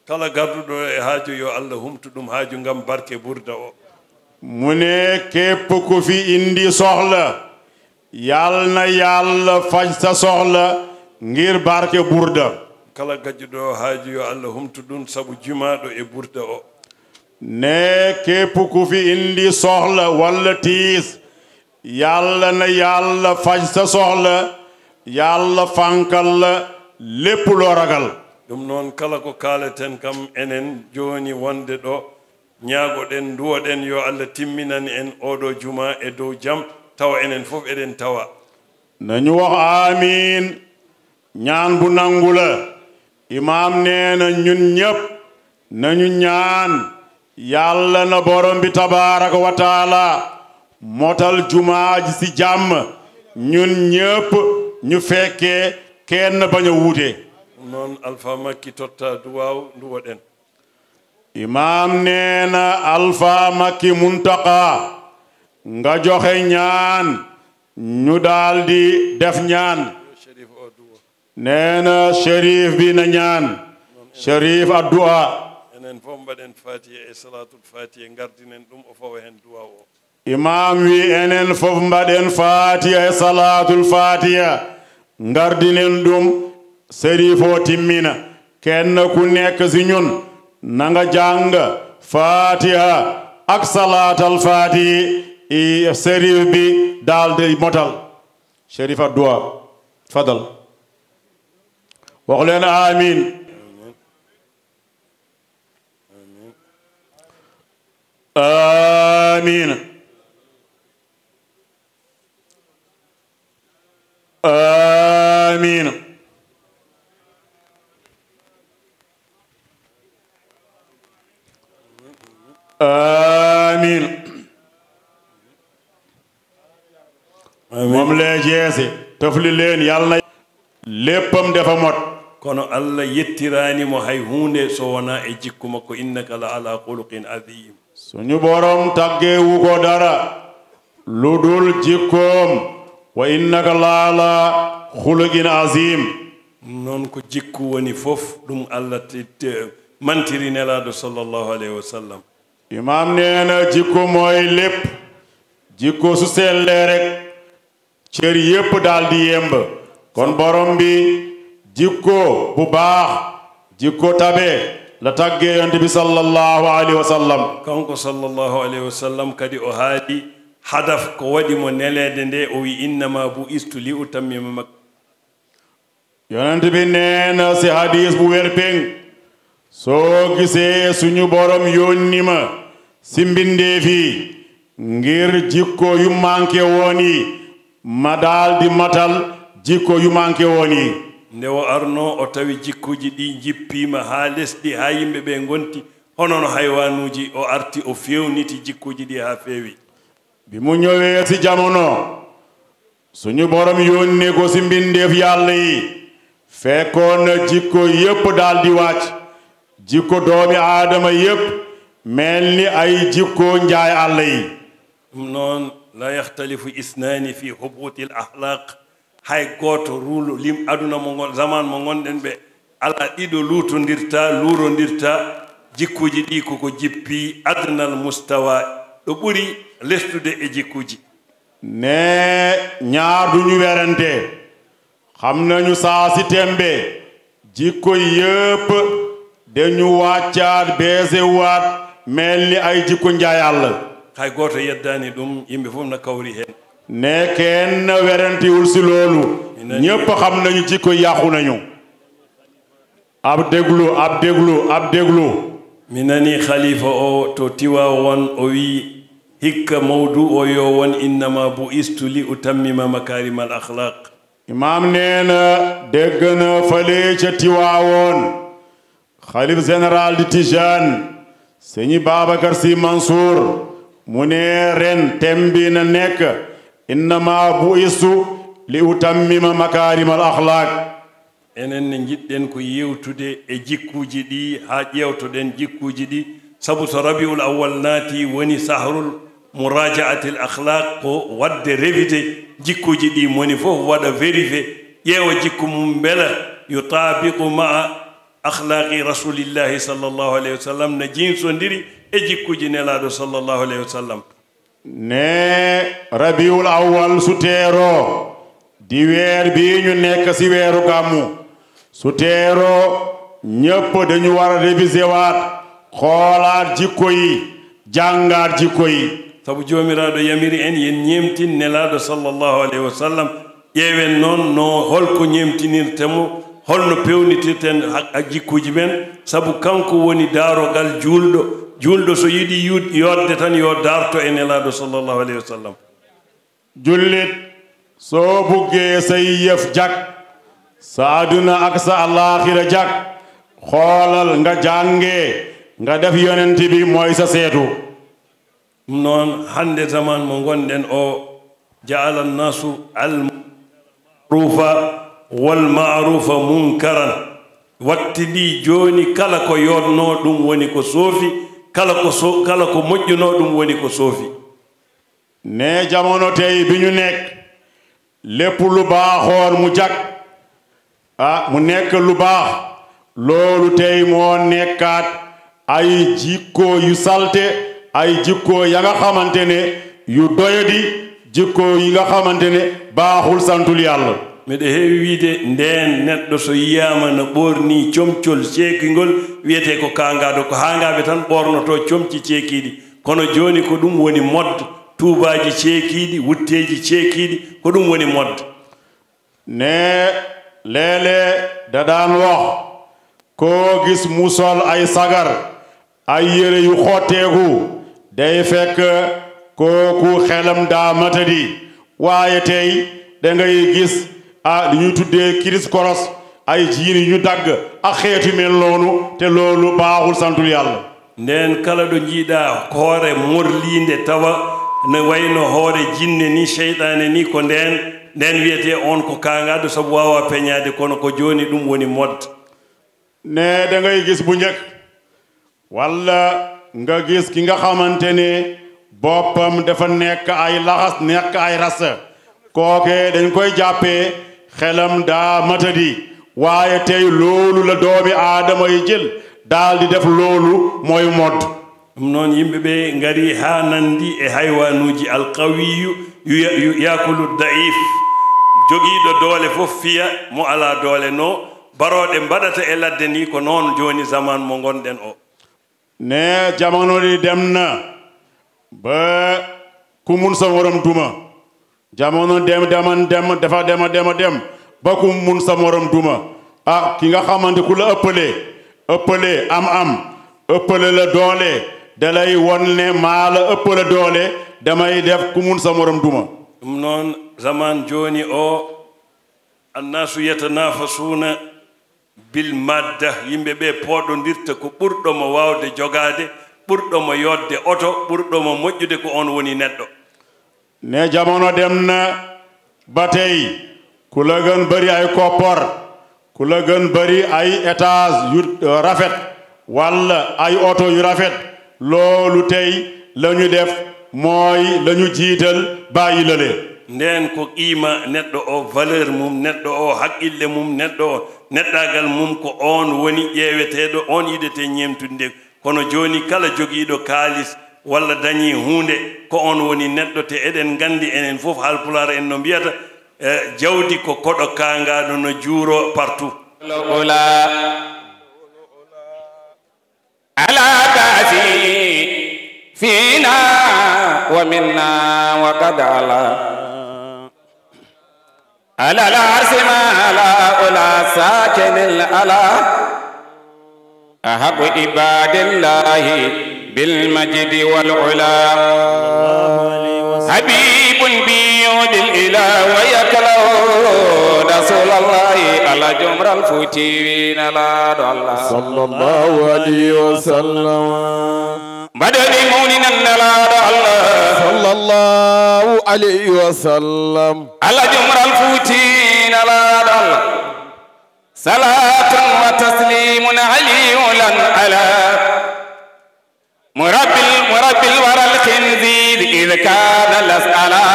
Kala garduɗo e haaju, yo Allah humtu ɗum haaju ngam barke burda o. Mu ne képp ku fi indi soxla, Yàlla na Yàlla faj sa soxla ngir barke burda. Kala gajjuɗo haaju, yo Allah humtu ɗum sabu jumaaɗo e burda o. Ne képp ku fi indi soxla walla tiis, Yàlla na Yàlla faj sa soxla, Yàlla fankal la lépp loo ragal. Ɗum noon, kala ko kaaleten kam enen jooni wonde ɗo, ñaagoɗen, nduwoɗen yo Allah timminan en oɗo juma e dow jam, tawa enen fof eɗen tawa. Nañu wax amiin. Ñaan bu nangu la. Imaam nee na ñun ñépp nañu ñaan Yàlla na Borom bi tabaaraka wa taala motal jumaa ji ci jàmm. Ñun ñépp ñu fekkee, kenn bañ a wuute. Ɗum noon, Alfa Makki totta duwaaw, nduwoɗen. Imaam nee na Alfa Makki Muntaqa, nga joxe ñaan, ñu daldi def ñaan. Cherif o duwo. Nee na Cherif bi na ñaan. Cherif addu'a. Enen fof mbaɗen Fatiha e Salatul Fatiha, ngardinen ɗum, o fawa heen duwaaw o. Imaam wi enen fof mbaɗen Fatiha e Salatul Fatiha, ngardinen ɗum, Cherif o timmina. Kenn ku nekk ci ñun na nga jàng Fatiha ak Salatul Fatiha, i Cherif bi daldi motal. Cherif addu'a. Fadal. Wax leen amiin. Amiin. Amiin. Amiin. Amiin. Moom lee jeese, tofli leen, Yàlla na léppam dafa mot. Kono Allah yettiraani mo hay huunde so wonaa e jikku makko, innaka la ala khuluqin azim. Suñu Borom taggewu ko dara lu dul jikkoom, wa innaka la ala khuluqin azim. Noon ko jikku woni fof, ɗum Allah te-, te-, mantiri Nelaaɗo sallallahu alayhi wa sallam. Imaam nee na jikko mooy lépp. Jikko su sellee rek, cër yépp daldi yemb. Kon Borom bi, jikko bu baax, jikko tabe la tagge Yonent bi sallallahu alayhi wa sallam. Kanko sallallahu alayhi wa sallam kadi o haali hadaf ko waɗi mo neleede nde, o wi, "Innama bu'istu li utammima mak-" Yonent bi nee na ci hadiis bu wér péng, soo gisee suñu Borom yónni ma ci mbindeef yi ngir jikko yu manke woon yi, ma daldi matal jikko yu manke woon yi. Nde o arnoo, o tawi jikkuuji ɗi njippiima haa lesdi, haa yimɓe ɓe ngonti hono no haywaanuuji. O arti, o feewniti jikkuuji ɗi haa feewi. Bi mu ñëwee ci jamono, suñu Borom yónni ko ci mbindeef Yàlla yi, fekkoon na jikko yépp daldi wàcc, jikko doomi Aadama yépp mel ni ay jikko njaay àll yi. Ɗum noon, la yaxtalifu isnaani fi hubuutil axlaaq. Hay gooto ruulo lim aduna mo ngon-, zaman mo ngonɗen ɓe, alaa ɗiɗo luutondirta, luurondirta jikkuuji ɗi, koko jippi adnal mustawa, ɗo ɓuri lestude e jikkuuji. Ne ñaar duñu werante. Xam nañu saa si tembe, jikko yépp dañu wàccaat, beesewaat, mel ni ay jikko njaay àll. Hay gooto yeddaani ɗum, yimɓe fof na kawri heen. Ne kenn werantewul si loolu. Ñépp xam nañu jikko yàqu nañu. Ab déglu, ab déglu, ab déglu. Mi nani khalifa o to Tiwaawoon, o wi hikka mawdu o yo won innama bu'istu li utammima makarimal akhlaq. Imaam nee na dégg na fële ca Tiwaawoon, xalif général di Tijaan, Sëñ Babacar Sy Mansour, mu ne ren thème bi na nekk: innama bu'istu li utammima makarimal akhlaq. Enen ne njiɗɗen ko yewtude e jikkuuji ɗi, haa ƴeewtoɗen jikkuuji ɗi, sabu so Rabiul Awwal naati, woni sahrul murajaatil akhlaq, ko waɗde révisé jikkuuji ɗi, moni fof waɗa vérifié, ƴeewa jikku mum mbela yutaabiqu maa akhlaqi Rasulillahi sallallahu alayhi wa sallam, na jiinsondiri e jikkuuji Nelaaɗo sallallahu alayhi wa sallam. Ne Rabiul Awwal su teeroo, di weer bi ñu nekk si weeru gàmmu, su teeroo, ñépp dañu war a révisé waat, xoolaat jikko yi, jàngaat jikko yi. Sabu Joomiraaɗo yamiri en, yen ñeemtin Nelaaɗo sallallahu alayhi wa sallam, ƴeewen noon no holko ñeemtinirte mo, holno peewnitirten ha-, ha jikkuuji men, sabu kanko woni daarogal juulɗo. Juulɗo so yiɗi yuut-, yooɗde tan, yo daarto e Nelaaɗo sallallahu alayhi wa sallam. Jullit, soo buggee say yëf jag, sa aduna ak sa alaaxira jag, xoolal nga jàngee, nga def Yonent bi mooy sa seetu. Ɗum noon, hannde zaman mo ngonɗen o, ja'ala nnaasu al ma'ruufa wal ma'ruufa munkaran. Wattindii jooni, kala ko yooɗnoo ɗum woni ko soofi, kala ko so-, kala ko moƴƴunoo ɗum woni ko soofi. Ne jamono tey bi ñu nekk, lépp lu baaxoon mu jag, ah, mu nekk lu baax, loolu tey moo nekkaat ay jikko yu salte, ay jikko ya nga xamante ne yu doyadi, jikko yi nga xamante ne baaxul, santul Yàlla. Miɗo heewi wiide, ndeen neɗɗo so yiyaama no ɓoornii comcol ceekingol, wiyetee ko kaangaaɗo, ko haangaaɓe tan ɓoornotoo comci ceekiiɗi. Kono jooni ko ɗum woni mode, tuubaaji ceekiiɗi, wutteeji ceekiiɗi, ko ɗum woni mode. Ne leele da daan wax, koo gis mu sol ay sagar, ay yére yu xotteeku, day fekk kooku xelam daa matadi. Waaye tey da ngay gis, ah, li ñuy tuddee kiris koros, ay jiin yu ñu dagg ak xeetu mel noonu, te loolu baaxul, santul Yàlla. Ndeen kala ɗo njiiɗaa hoore morliinde tawa no wayno hoore jinne ni, seyɗaane ni, ko ndeen, ndeen wiyetee oon ko kaangaaɗo sabu waawaa peñaade, kono ko jooni ɗum woni mode. Ne da ngay gis bu njëkk, walla nga gis ki nga xamante ne boppam dafa nekk ay laxas, nekk ay rasta, kooke dañ koy jàppee xelam daa matadi. Waaye tey loolu la doomi aadama yi jël, daal di def loolu mooy mode. Ɗum noon, yimɓe ɓe ngari haa nanndi e haywaanuuji. Alqawiyyu yu-, yu-, yaakulu da'if. Jogiiɗo doole fof fiya mo alaa doole, no barooɗe mbaɗata e ladde ni, ko noon jooni zaman mo ngonɗen o. Ne jamono ɗi dem na ba ku mun sa morom duma. Jamono dem, deman dem, dafa dema, dema dem ba ku mun sa morom duma. Ah, ki nga xamante ku la ëppale, ëppale am am, ëppale la doole, da lay won ne maa la ëppale doole, damay def ku mun sa morom duma. Ɗum noon, zaman jooni o, annaasu yatanafasuuna bil madda, yimɓe ɓe pooɗondirta ko ɓurɗo mo waawde jogaade, ɓurɗo mo yooɗde oto, ɓurɗo mo moƴƴude, ko oon woni neɗɗo. Ne jamono dem na ba tey, ku la gën bari ay koppar, ku la gën bari ay étage yu rafet, walla ay oto yu rafet, loolu tey la ñu def mooy la ñu jiital, bàyyi lële. Ndeen ko qiima neɗɗo o, valeur mum neɗɗo o, haqqille mum neɗɗo o, neɗɗaagal mum, ko oon woni ƴeeweteeɗo, oon yiɗetee ñeemtude. Kono jooni, kala jogiiɗo kaalis walla dañii huunde, ko oon woni neɗɗo, te eɗen nganndi enen fof, Haalpulaar en no mbiyata, eh, jawdi ko koɗo kaangaaɗo, no juuroo partout. العلا على باسي فينا ومنا وقد علا على العرش ما على علا ساكن العلا أحق عباد الله بالمجد والعلا. حبيب بي يودي الإله ويكله، رسول الله على جمر الفتيين لا دولة. صلى الله عليه وسلم. Mbaɗen mawninal Nelaaɗo Allah. صلى الله عليه وسلم. على جمر الفتيين لا دولة. صلاة وتسليم علي على مربي، مربي الورى الخنزير إذ كان الأسألة.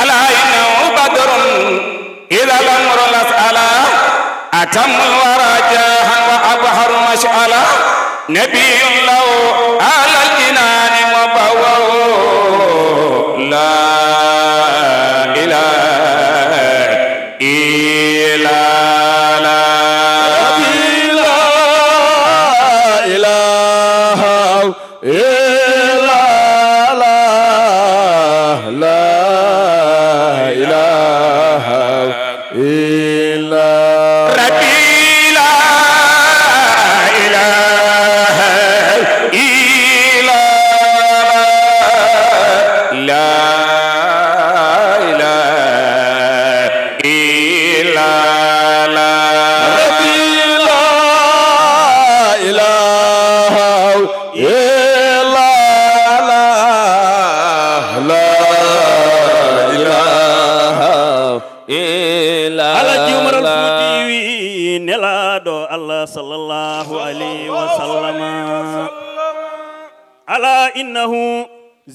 ألا إنه بدر إذا الأمر الأسألة. أتم الورى جاها وأبهر مشعلا. نبي له أعلى الجنان مبوأ. لا إله إلا لا. لا إله إلا لا. لا إله إلا ربي. لا إله إلا لا. لا إله إلا لا. ربي لا إله إلا لا. لا إله إلا على جمر لا. الفوتي وي نلادو الله صلى الله عليه وسلم. ألا إنه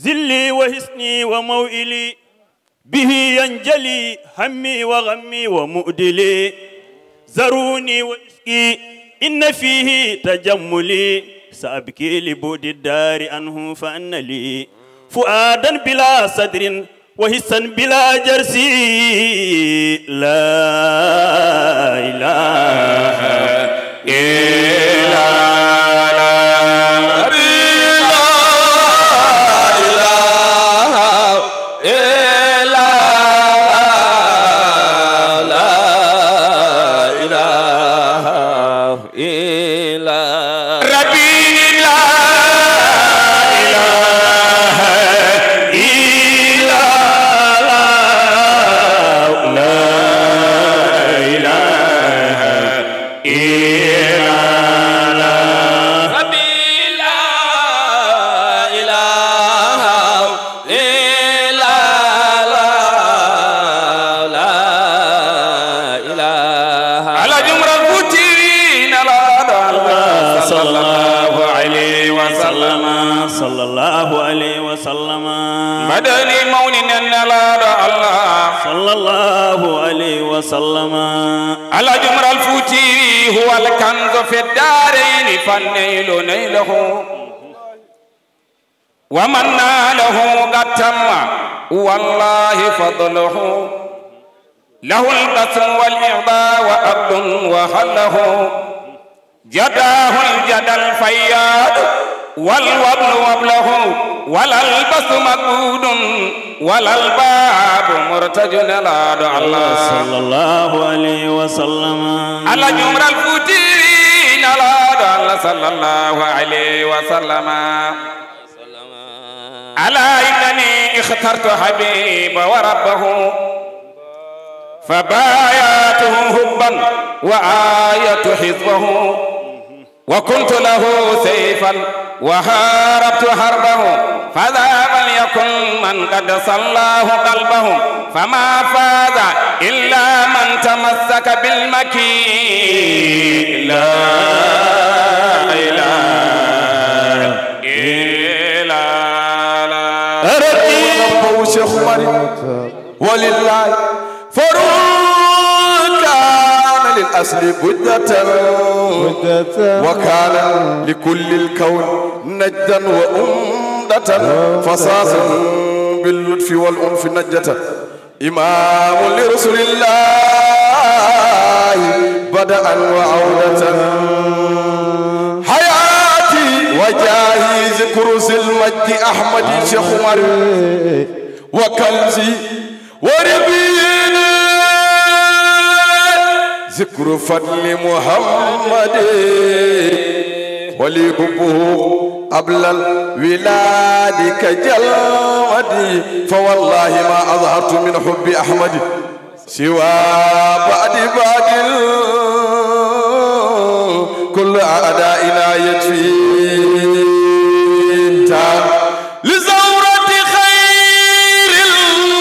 ذلي وحصني وموئلي، به ينجلي همي وغمي ومؤدلي. زروني وإسقي إن فيه تجملي، سأبكي لبعد الدار عنه فأن لي فؤادا بلا صدر وحسا بلا جرس. لا إله إلا لا. لا إله إلا لا. لا إله إلا ربي. لا إله إلا لا. لا إله إلا لا. ربي لا إله إلا لا. لا إله. على جمر الفتين لا دولة. صلى الله عليه وسلم. صلى الله عليه وسلم. Mbaɗen mawninal Nelaaɗo Allah. صلى الله عليه وسلم. على جمر الفتي هو الكنز في الدارين فالنيل نيله. ومن ناله قد تم والله فضله. له القسم والإعطاء وأبد وهله. جداه الجدى الفياض والوبل وبله. ولا البس مقبود ولا الباب مرتجل. Nelaaɗo Allah. صلى الله عليه وسلم. على جمر الفتي Nelaaɗo Allah صلى الله عليه وسلم. ألا إنني اخترت حبيب وربه، فبايعته حبا وآيت حزبه، وكنت له سيفا وحاربت حربه، فذا فليكن من قد صلاه قلبه، فما فاز إلا من تمسك بالمكي. لا إله إلا لا. ربي. Cheikh Oumar. ولله فاروق كان للأصل بجة، وكان لكل الكون نجدا وأمدة، فصاص باللطف والعنف نجة. إمام لرسل الله بدءا وعودة. حياتي وجاهي ذكر ذي المجد أحمد شيخ عمر، وكنزي وربي ذكر فضل محمد ولي حبه قبل الولاد كجلمد، فوالله ما أظهرت من حب أحمد سوى بعد بعد، كل أعدائنا يكفي. لزورة خير ال-،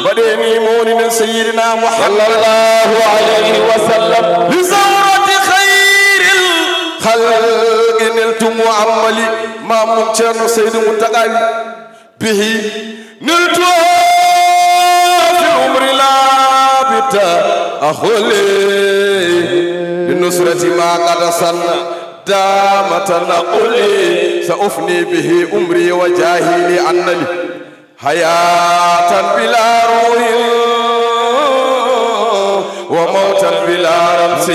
mbaɗeni mawlidi Sayyidina Muhammad صلى الله عليه وسلم. لزورة خير الخلق نلت مؤملي. Maam Ceerno Seydi Muntaxa wi, به نلت في العمر لا بتأخل، لنصرة ما قد سن دام تنقلي، سأفني به عمري وجاهي لأنني حياة بلا روح وموتا بلا رمس.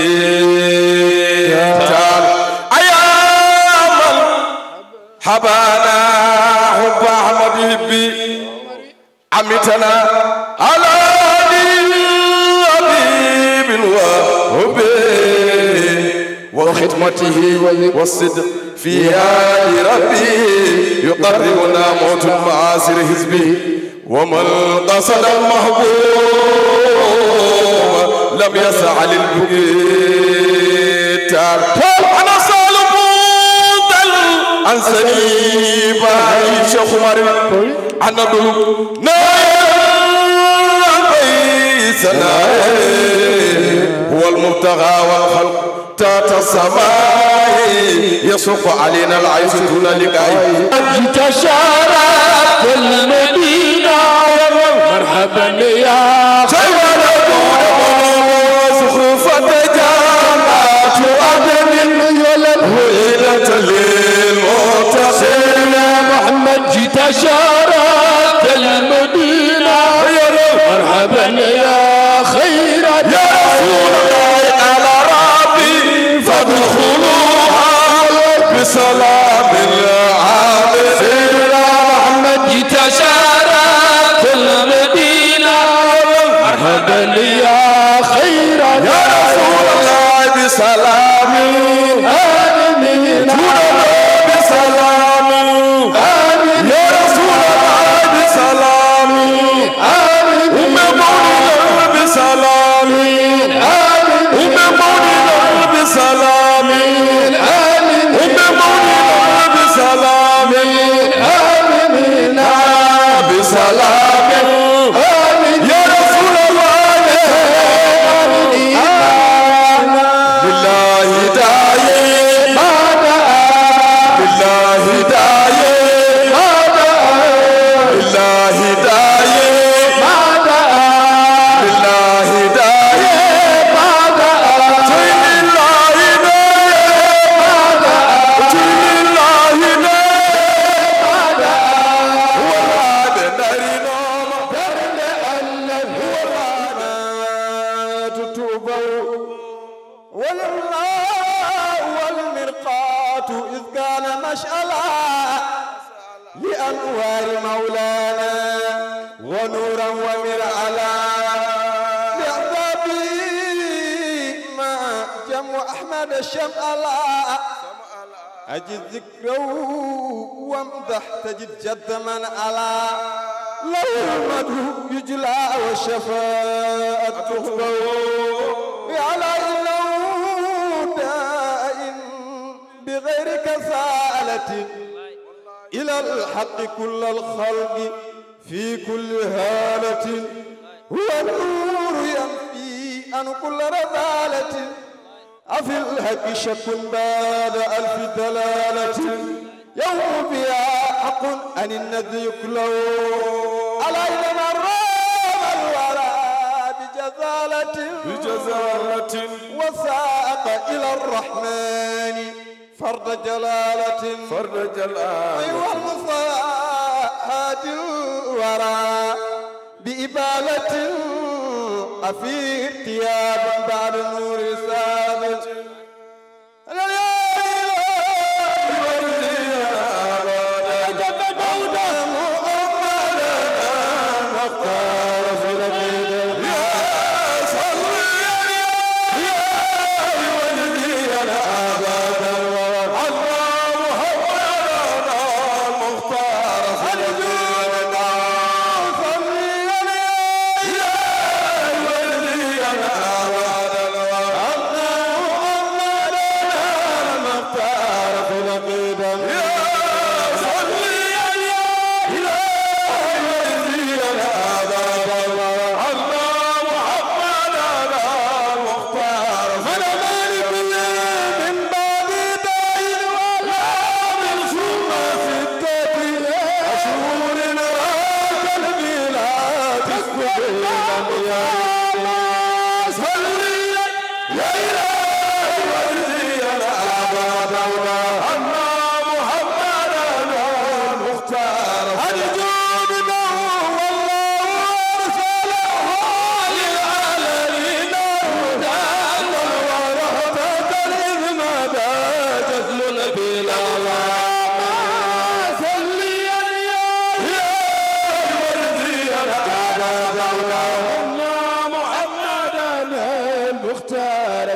أيا من حبانا حب أحمد حبي، أمتنا على دين حبيب وحبه وخدمته والصدق فيها لربه، يقربنا موت معاصر حزبه، ومن قصد المحبوب لم يسع للبكي. أنا سالم عن سليم شيخ عمر. Ana ɗum نايم بيسنا، هو المبتغى والخلق تحت السماء، يسوق علينا العيش دون لقاء. أنت شرفت المدينة، مرحبا يا خير زخرفة جامعة عدن، ويلة للمتقين. محمد جيت شرفت المدينة، مرحبا يا خير. يا رسول الله، قال ربي فادخلوها بسلام آمنين. سيدنا محمد جيت شرفت المدينة، مرحبا يا خير. يا رسول الله، بسلام آمنين. بسلام آمنين. يا رسول الله، بسلام آمنين. أم مولد بسلام آمنين. أم مولد بسلام آمنين. أم مولد بسلام آمنين. بسلام آمنين. يا رسول الله، لله داعي، لله داعي، لله داعي، لله داعي. ولله والمرقاة إذ كان مشعلا لأنوار مولانا ونورا ومرعلا لأحبابه ما جم أحمد الشمعلا. أجد ذكره وامدح تجد جد من علا. له المدح يجلى والشفاعة تحبه. يا لا إنه داع بغير كسالة إلى الحق كل الخلق في كل حالة. هو النور ينفي عن كل رذالة. أفي الحق شك بعد ألف دلالة. يوم بها حق عن النذر يكلو. على إنما رام الورى بجزالة. بجزالة. وساق إلى الرحمن فرد جلالة. فرد جلالة. أيها المصطفى هادي الورى بإبالة أفير ثيابا بعد نور سابت.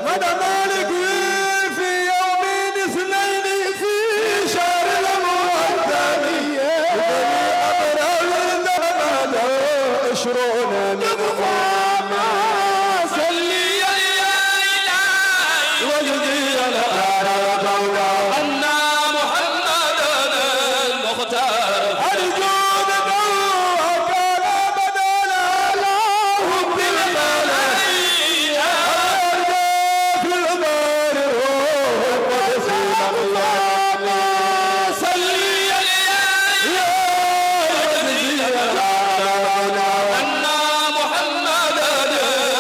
مدى مالك في يوم الاثنين في شهر المقدم، بني أبرار عشرون منهم. صلي يا إلهي وجدي الآن أن محمدا المختار. أرجو بموت أبدا على حب الملائكة. أرجو في الغار روح القدس مقام. صلي يا إلهي وجدي الآن أن محمدا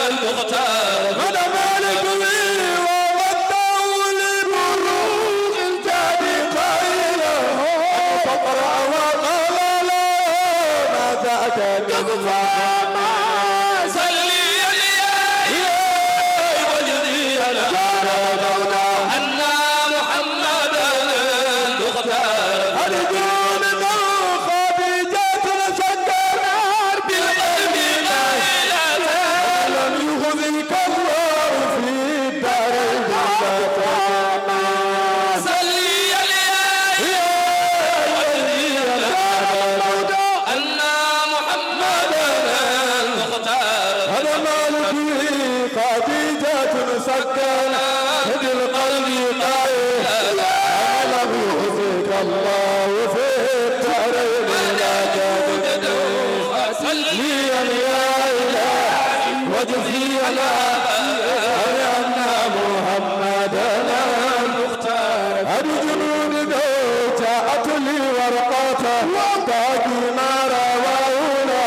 المختار. مدى مالك لي ومداه لبلوغ الجاد قائلا، فقرأ وقال له: ما ذاك من مقام. صلي يا إلهي وجدي الآن أن محمدا المختار. أرجو من خديجة سكنت بالقلب ليلة، ولم يخزك الله في الدارين لا تضامى. صلي يا إلهي وجدي الآن أن محمدا المختار. هذا مالك خديجة سكنت بالقلب قائلا، لم يخزك الله في الدارين لا تضامى. صليا يا إلهي وجزيا أن محمدا المختار. هذه جنود جاءت لي ورقة وتاج ما رواونا،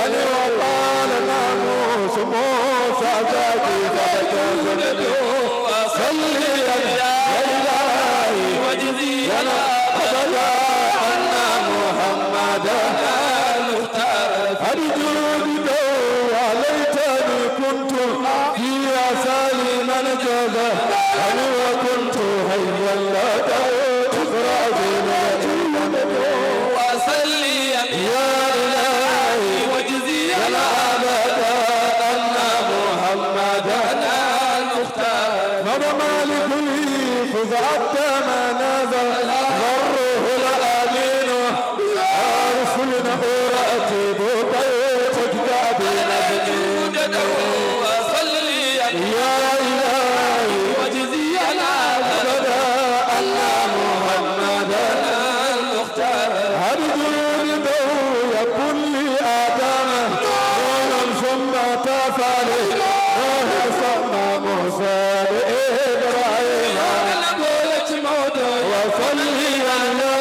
أن وقال ناموس موسى ذاك فلتزم. صليا يا إلهي وجزيا أبدا أن محمدا المختار. أرجو بدو وليتني كنت فيها سالما جدا، أن وكنت حيا لدى الكفر عظيما. وصليا يا إلهي وجزيا أبدا أن محمدا المختار. مر مالك لي خذ أبدا ما نزل، والروح الأمين. أرسلنا أرتب بيتك بنبي. وصليا يا إلهي وجزيا أبدا أن محمدا المختار. هل جود يكن لي آدم نوح ثم تفعل نوح ثم موسى لإبراهيم. وصلي على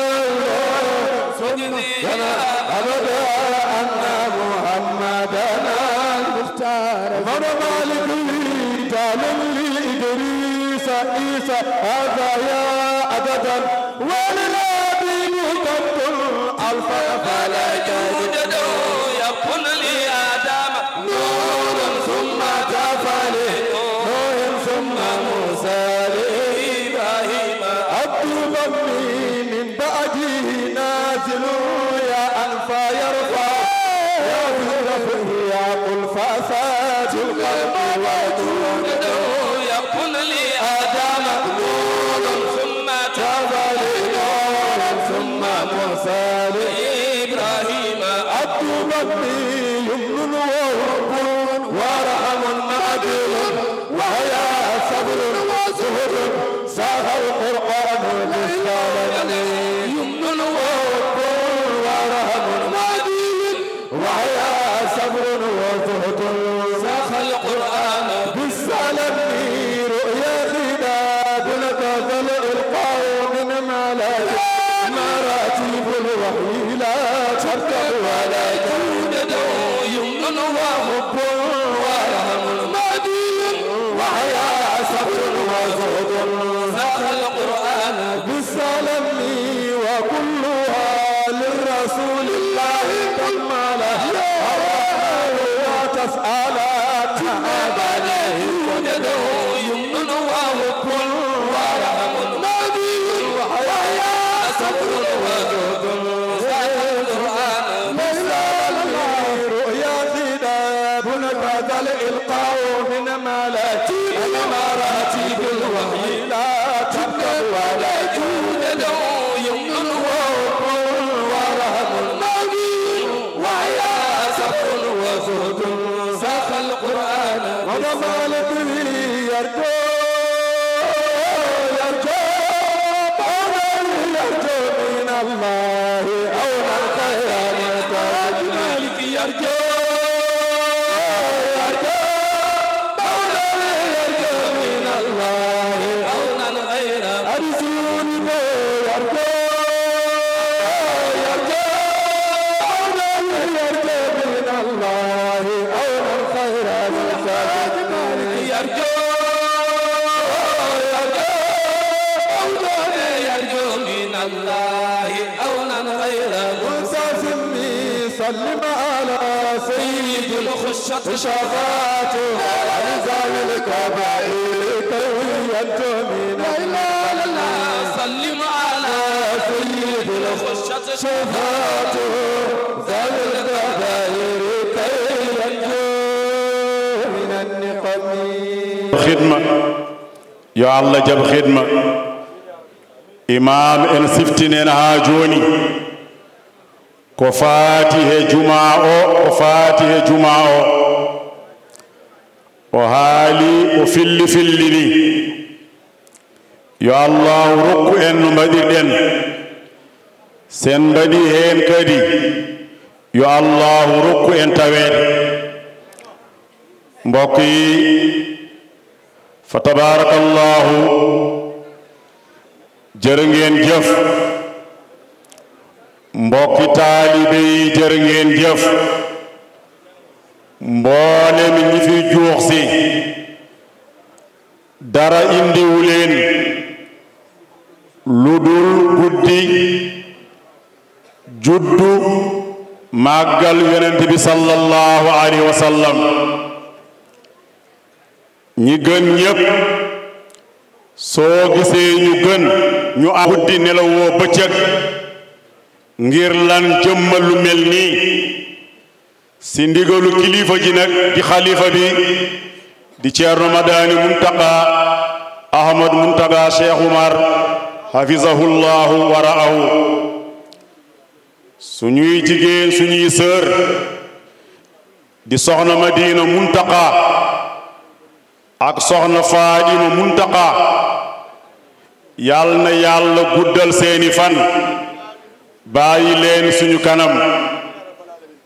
سيدنا أبدا أن محمدا المختار. من مالك تعلم لي إدريس عيسى هذا يا أبدا وللأبي مكبر ألفا فلا يوجد. يكن لي آدم نور ثم تفعل نوح ثم موسى لإبراهيم. عبد ربي من بعده نازل يا أنفا يرفع يا ذي الرفع يا قل فأساس القلب والجود. يكن لي آدم نور ثم تاب لنوح ثم موسى لإبراهيم. عبد ربي يمن وحب ورحم معدل وحياء صبر وزهد ساق القرآن للعالمين. يمن وحب ورحم معدل وحياء صبر وزهد ساق القرآن وحب ورحم مدين وحيا صبر وزهد ساق القرآن بالسلام وكلها للرسول الله كمل الرحمن لا تسأل عن أبدا يوجد يمن وحب ورحم مدين وحيا صبر وزهد ساق القرآن رؤيا خداب كذا الإلقاء من ملك المراتب الوحي لا تبقى ولا توجد يمن وحب ورحم مدين وحيا صبر وزهد ساق القرآن وجمال به يرجو يرجو يرجو من الله أو من خير من تاج مالك يرجو يرجو يرجو من الله أو من خير أرسل يرجو يرجو يرجو من الله أو من خير من تاج مالك يرجو يرجو يرجو من الله أو من خير منتظم سلم على سيد الخشة شفاعته عن ذوي الكبائر كي ينجو من لا إله إلا الله سلم على سيد الخشة شفاعته ذوي الكبائر كي ينجو من النقم خدمة. Yo Allah jaɓ xidma. Imaam en siftinen haa jooni. Ko faati he jumaa o, ko faati he jumaa o. O haali, o filli fillini. Yo Allaahu rokku en no mbaɗirɗen. Sen mbaɗi heen kadi, yo Allaahu rokku en taweede. Mbokk yi, fa tabaarakallaahu, jërë ngeen jëf. Mbokki taalibe yi, jërë ngeen jëf. Mboolem ñi fi juux si, dara indiwu leen lu dul guddi juddu màggal Yonent bi sallallahu alayhi wa sallam. Ñi gën ñépp, soo gisee ñu gën, ñu am guddi nelawoo bëccëg. Ngir lan jëmmal lu mel nii? Si ndigalu kilifa ji nag, di xalifa bi, di Ceerno Madani Muntaqa Ahmad Muntaqa Cheikh Umar, hafizahullahu wa ra'ahu. Suñuy jigéen, suñuy sœur, di soxna Madina Muntaqa ak soxna Fadima Muntaqa, yal na Yàlla guddal seeni fan, bàyyi leen suñu kanam.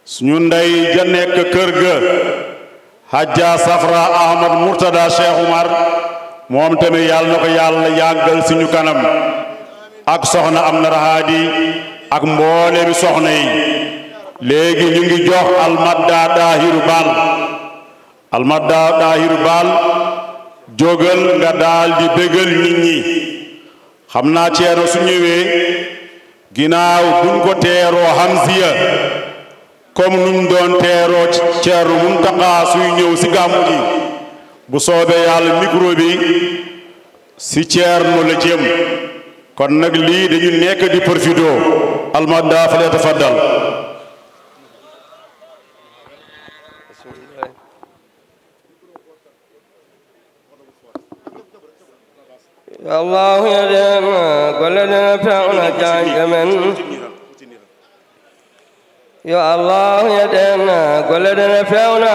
Suñu ndey ja nekk kër ga, Hajja Safra Ahmad Murtada Cheikh Umar, moom tamit yal na ko Yàlla yàggal suñu kanam, ak soxna Amna Rahadi ak mboolemi soxna yi. Léegi ñu ngi jox Almadda Dahiru Bal. Almadda Dahiru Bal, jógal nga daal di bégal nit ñi. Xam naa Ceerno su ñëwee, ginnaaw buñ ko teeroo Hamziya, comme nuñ doon teeroo Ceerno Muntaqa suy ñëw si gàmmu gi, bu soobee Yàlla micro bi si Ceerno la jëm. Kon nag lii dañu nekk di profito. Almadda, falyatafaddal. Yo Allahu yaɗen golle ɗen e peewna jaanje men. Yo Allahu yaɗen golle ɗen e peewna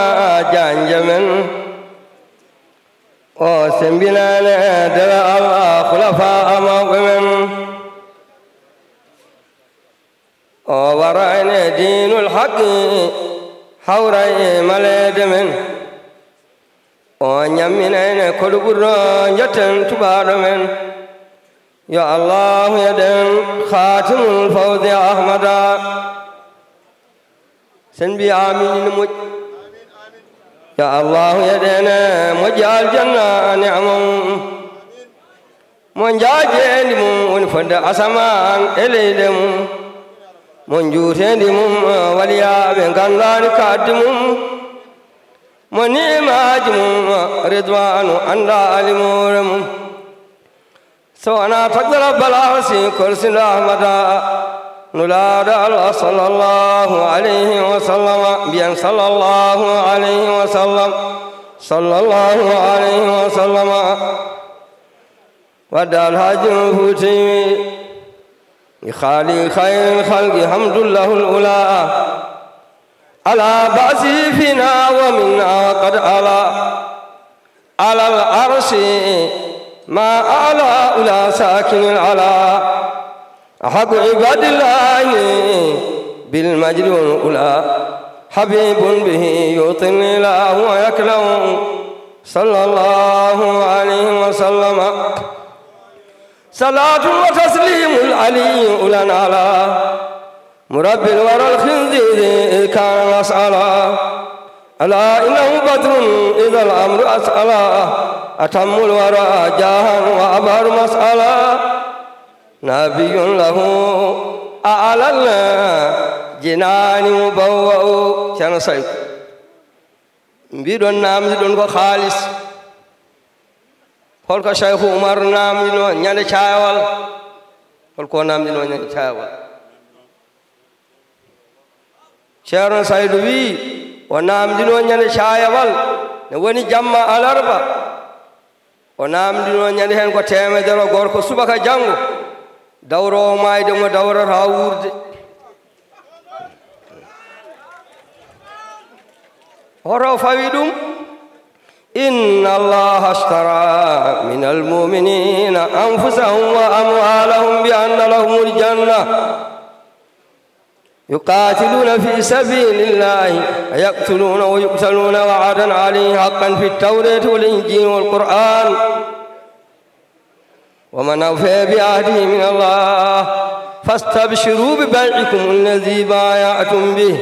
jaanje men. O sembinaane dara Allah khulafa mawɓe men. O warayne diinul haqqi hawray maleede men. O ñamminayne koɗo ɓurɗo njotten tuɓaaɗo men. Yo Allahu yaɗen Khatimul Fawzi Ahmada. Sen mbi amin ina moƴƴi. Ya Allahu, yeɗene moƴƴi aljanna neema mum, mo njaajeendi mum woni fodde asamaan e leyɗe mum, mo njuuteendi mum waliyaaɓe nganndaani kaaddi mum, mo ni'imaaji mum ridwaanu anndaa alimoore mum. So wonaa tagɗo Rabbal Arsi korsiɗo Ahmada, Nulaaɗo Allah sallallahu alayhi wa sallama, mbiyen sallallahu alayhi wa sallam, sallallahu alayhi wa sallama. Wadde Alhaji Umar Fuuti wi, li xaali xayril xalqi hamdun lahul ula, ala ba'si fina wa minna qad ala. Alal arsi ma ala ula sakinil ala. Ahabu ibadillahi bil majdi wal ula. Habibun bihi yutil ilahu wa yaklau. Sallallahu alayhi wa sallam. Salatu wa taslimul ali ulan ala. مربي الورى الخنزير إذ كان مسألا. ألا إنه بدر إذا الأمر أسألا. أتم الورى جاها وأبهر مسألا. نبي له أعلى الجنان مبوأ. Ceerno Saydu, mbiɗon naamndiɗon ko kaalis. Holko Cheikh Oumar naamndino ñande caayawal? Holko naamndino ñande caayawal? Ceerno Saydu wi, o naamndino ñande caayawal, ne woni jamma alarba. O naamndino ñande heen ko teemedere, gorko subaka janngo, dawroowo maayde mo dawrata wuurde. Hoto fawi ɗum? Inna Allaha ashtara minal mu'minina anfusahum wa amwalahum bi anna lahumul janna. يقاتلون في سبيل الله فيقتلون ويقتلون وعدا عليه حقا في التوراة والإنجيل والقرآن. ومن أوفى بعهده من الله فاستبشروا ببيعكم الذي بايعتم به.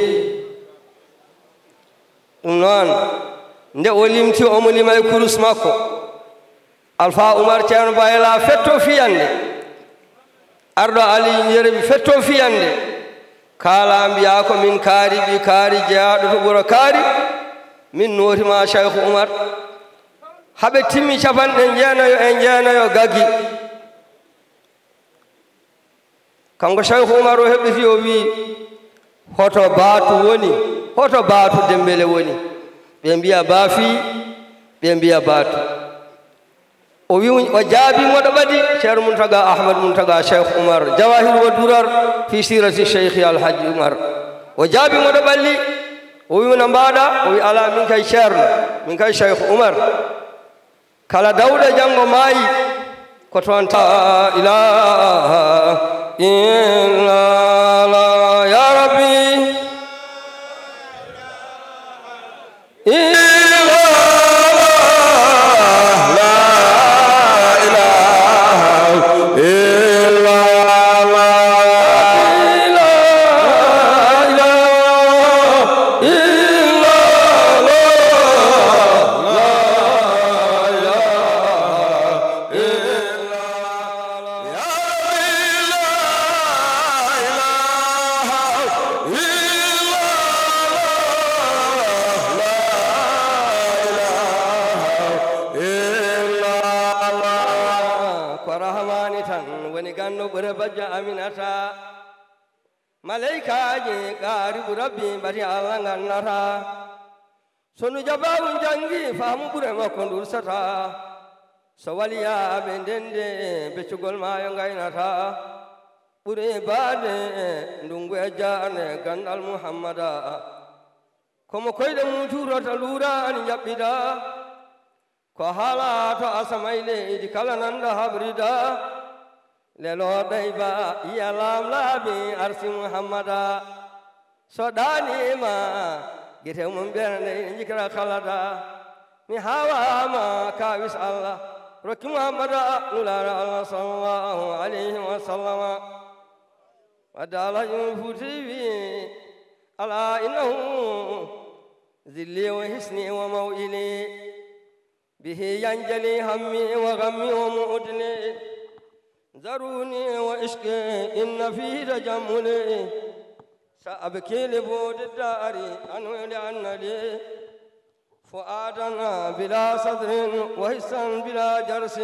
Ɗum noon, nde o limti, omo lima e kurus makko. Alfa Umar Ceerno Bayla fetto fiyande. Arɗo Ali Njeri fetto fiyande. Kaala mbiya ko min kaari, ɓi kaari, jeyaaɗo to ɓura kaari. Min nootima Cheikh Umar. Haɓe timmi capanɗe jeenayo e jeenayo gaggi. Kanko Cheikh Umar o heɓɓiti, o wi, "Hoto Baatu woni? Hoto Baatu Dembele woni?" Ɓe mbiya Baafi, ɓe mbiya Baatu. O wi, o jaabi mo ɗo ɓadi, Ceerno Muntaga Ahmad Muntaga Cheikh Umar, Jawahir wa Durar fi sirati Cheikh Alhaji Umar. O jaabi mo ɗo ɓalli, o wi, "No mbaɗa?" O wi, "Ala, min kay Ceerno, min kay Cheikh Umar." Kala dawɗo janngo maayi, ko toon ta-, la ilaha illallah, ya Rabbi. Illallah, la ilaha illallah, la ilaha illallah. Ko Rahmaani tan woni ganndo ɓure bajjo Aminata. Maleykaaji kaaribu Rabbi mbati Allah nganndataa. So nu jabaawu janngi, faamu ɓure makko ndursata. So waliyaaɓe ndende, beccugol maayo ngaynata. Ɓuri baade ndungu e jaane ganndal Muhammada. Ko mo koyɗe mum cuurata luuraani njaɓɓida. Ko haalaato asama e leydi kala nannda habrida. Lelo ɗayba yiya laamlaaɓe arsi Muhammada. So ɗaaniima gite mum ɓernde ina njikra kala da. Mi haawaama kaawis Allah rokki Muhammada nulaaɗo Allah sallallahu alayhi wa sallama. Wadde Alhaji Umar Fuuti wi, "Alaa innahu ذلي وحصني وموئلي، به ينجلي همي وغمي ومؤدلي. ذروني وعشقي إن فيه تجملي، سأبكي لبعد الدار عنه لأن لي فؤادا بلا صدر وحسا بلا جرس.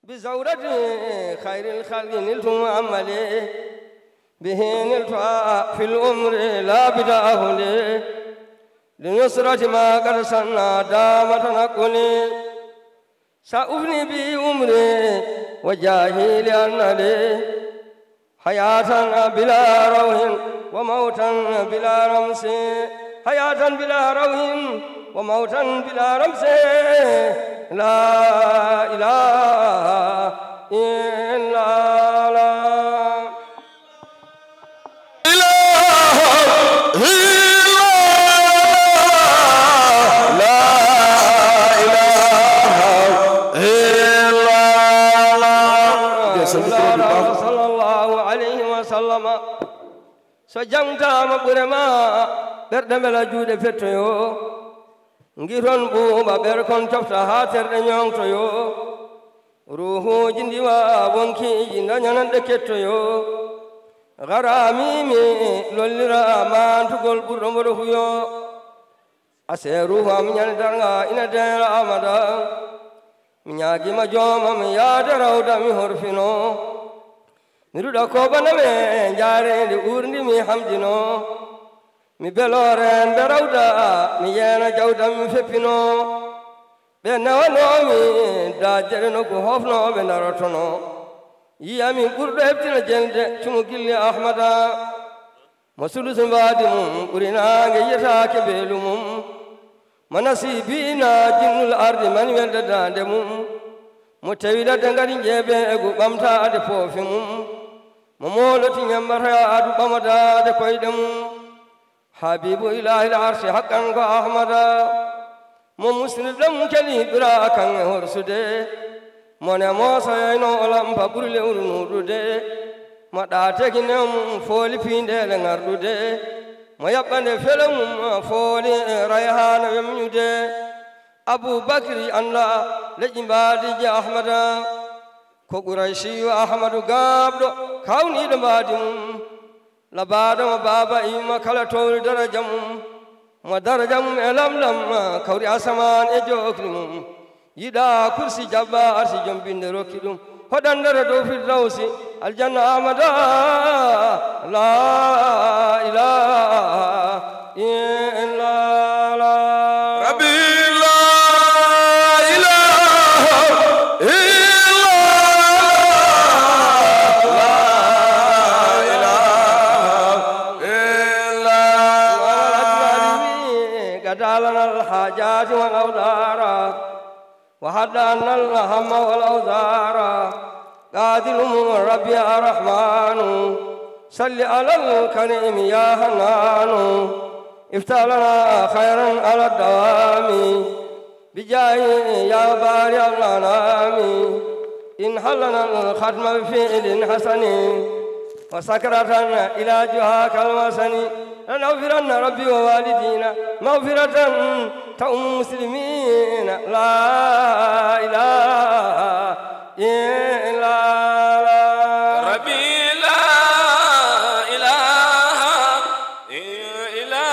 بزورة خير الخلق نلت مأملي، به نلت في العمر لا بتأهلي، لنصرة ما قد سنى دام تنقلي. سأفني به عمري وجاهي لأن لي حياة بلا روح وموتا بلا رمس، حياة بلا روح وموتا بلا رمس. لا إله إلا الله. إله إلا الله. لا إله إلا الله. Nde so micro bi baax. صلى الله عليه وسلم. So jaŋtaama ɓure ma, ɓerɗe mbela juuɗe pettoyo. Ngiton ɓuuɓa ɓer kon cofta haa terɗe ñoŋtoyo. Ruuhuuji ndiwa wonkiiji ndañanan ɗe kettoyo. Garaami mi lollira maantugol ɓurɗo mboɗo huyo. Ase ruuhu am ñande darnga ina deera Amada. Mi ñaagima joomam yaade rawda mi horfino. Mi ruɗa ko bana me njaareendi uurndi mi hamdino. Mi beloore nde rawda mi yeena jawdam mi feppino. Ɓe nawanoomi daajere nokku hoofnooɓe ndarotono. Yiyami ɓurɗo heɓtina jelde cumu gilli Ahmada. Mo sulusu mbaadi mum ɓuri naange yiyetaake mbeelu mum. Mo nasiibiina jinnul ardi mani welde daande mum. Mo tewidata ngari njeebeegu ɓamtaade poofi mum. Mo mooloti ñambata yaadu ɓamadaade koyɗe mum. Habiibu Ilaahil Arsi haqqan ko Ahmada. Mo musnidɗo mum keli ɓira kan e horsude. Mo ne moosoyayno o lampa ɓuri lewru nuuɗude. Mo ɗaateki new mum fooli piindeele ŋarɗude. Mo yaɓɓande fele mum fooli rayhaana wemñude. Abuu Bakri annda leƴƴi mbaadiiji Ahmada. Ko Quraysiyu Ahmadu gaaɓɗo kawniiɗo mbaadi mum. Labaaɗo mo baaba e yumma kala towri daraja mum. Mo daraja mum e lamlam kawri asamaan e jookli mum. Yiɗa kursi jabba arsi jom binde rokki ɗum. Hoɗan ndara dow firdawsi aljanna Ahmada. La ilaha إلا الله. ربي لا إله إلا الله. لا إله إلا الله. قد لنا الحاجات والأوزار. وحد عنا الهم والأوزار. قاتل من ربي يا رحمن. صل على الكريم يا حنان. افتح لنا خيرا على الدوام. بجاهه يا بارئ الأنام. انحل لنا الختم بفعل حسن. وسكرة إلى جهاك الوسن. لنغفرن ربي ووالدينا مغفرة تؤم المسلمين. لا إله إلا الله. ربي لا إله إلا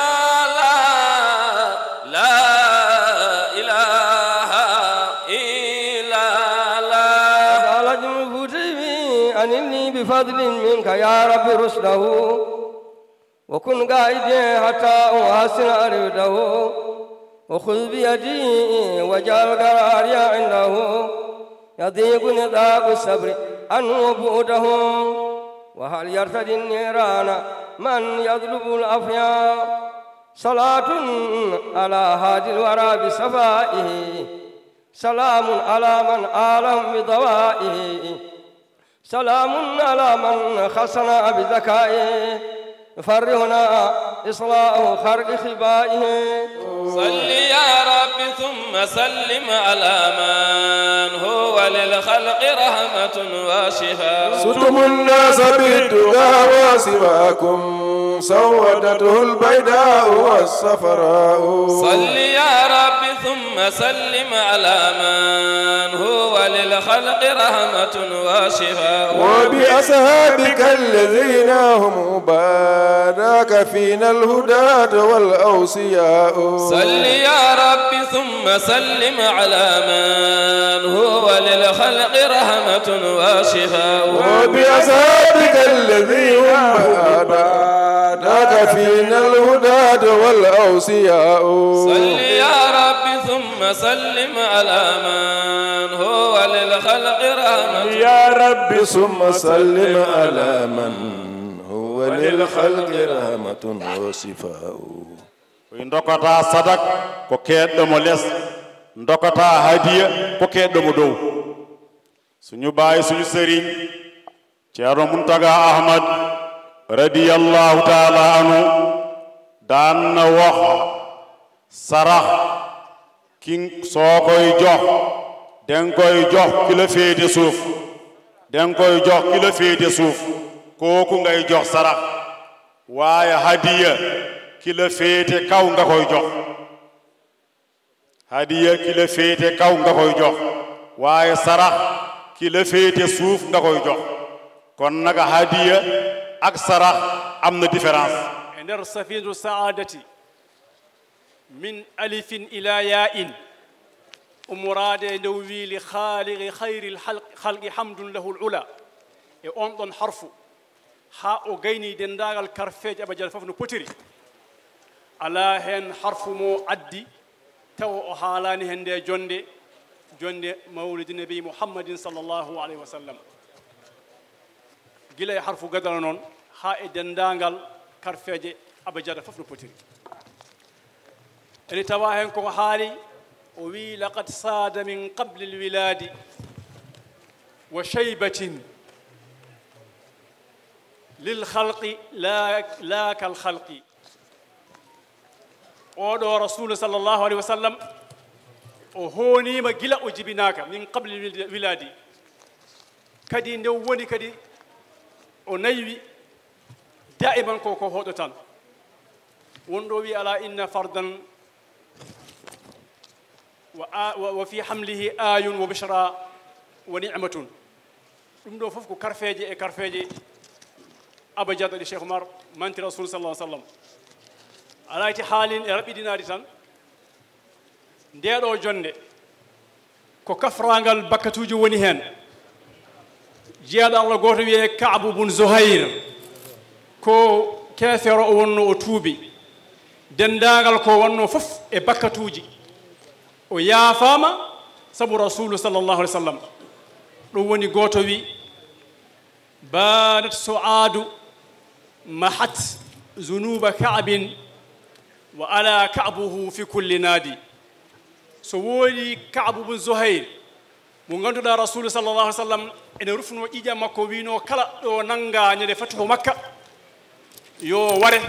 الله. لا إله إلا الله. قال جمهوري أنلني بفضل منك يا رب رشده. وكن قائدي حتى أحسن أرشده. وخذ بيدي واجعل قراري عنده. يضيق نطاق الصبر عنه وبعده. وهل يرتدي النيران من يطلب العافية؟ صلاة على هادي الورى بصفائه. سلام على من آلهم بضوائه. سلام على من خصنا بذكائه. يفرحنا إصلاح خرق خبائه. صل يا رب ثم سلم على من هو للخلق رحمة وشفاء. ستم الناس بالتقى وسواكم. سودته البيداء والصفراء. صل يا رب ثم سلم على من هو للخلق رحمة وشفاء. وبأصحابك الذين هم بعدك فينا الهداة والأوصياء. صل يا رب ثم سلم على من هو للخلق رحمة وشفاء. وبأصحابك الذين هم بعدك فينا الهداة والأوصياء. صل يا رب ثم سلم على من هو للخلق رحمة. يا رب ثم سلم على من هو للخلق رحمة وشفاء. Koye ndokkata sadak ko keedɗo mo les, ndokkata hadiya ko keedɗo mo dow. Suñu baay, suñu sëriñ, Ceerno Muntaga Ahmad, radiyallahu taala anhu, daan na wax sarax ki soo koy jox, den koy jox ki la féete suuf, den koy jox ki la féete suuf, kooku ngay jox sarax. Waaye hadiya ki la féete kaw nga koy jox. Hadiya ki la féete kaw nga koy jox, waaye sarax ki la féete suuf nga koy jox. Kon nag hadiya ak sarax am na différence. E nder safinatu saadati, min alifin ila ya'in, ummoraade e nde o wii li khaliqi khayril halq- khalqi hamdun lahul ula. E on ɗon harfu, haa o gayni denndaangal karfeeje abajada fof no potiri, alaa heen harfu mo addi tawa o haalaani heen nde jonnde, jonnde mawlidi nabi Muhammadin sallallahu alayhi wa sallam. Gila e harfu gadana noon haa e denndaangal karfeeje abajada fof no potiri. Ene tawa heen ko haali, o wii: "Laqad saada min qabli lwilaadi wa shaybatin lil khalqi la, la kal khalqi." Oɗo Rasulu sallallahu alayhi wa sallam, o hooniima gila o jibinaaka, min qabli wil- wilaadi. Kadi nde o woni kadi o naywi, daiman ko ko hoɗo tan. Wonɗo wi: "Ala inna fardan wa, a- wa, wa fi hamlihi ayun wa bushra wa ni'matun." Ɗum ɗo fof ko karfeeje e karfeeje abajada ɗe Cheikh Oumar manti Rasul sallallahu alaihi wasallam. Alayti haalin e raɓɓiɗinaade tan, ndeɗo jonnde ko kafrangal bakkatuuji woni heen. Jeyaaɗo Allah gooto wiyee Ka'bu bun Zuhayr, ko keefeero o wonno, o tuubi. Denndaangal ko wonno fof e bakkatuuji, o yaafaama sabu Rasulu sallallahu alaihi wasallam. Ɗum woni gooto wi: "Banat su'adu mahat zunuba Ka'bin wa ala Ka'buhu fi kulli nadi." So woodi Ka'bu bun Zuhayr, mo ngannduɗaa Rasulu sallallahu alaihi wasallam ene rufno ƴiƴam makko, wino kala ɗo nannga ñande fatuhu Makka yo ware,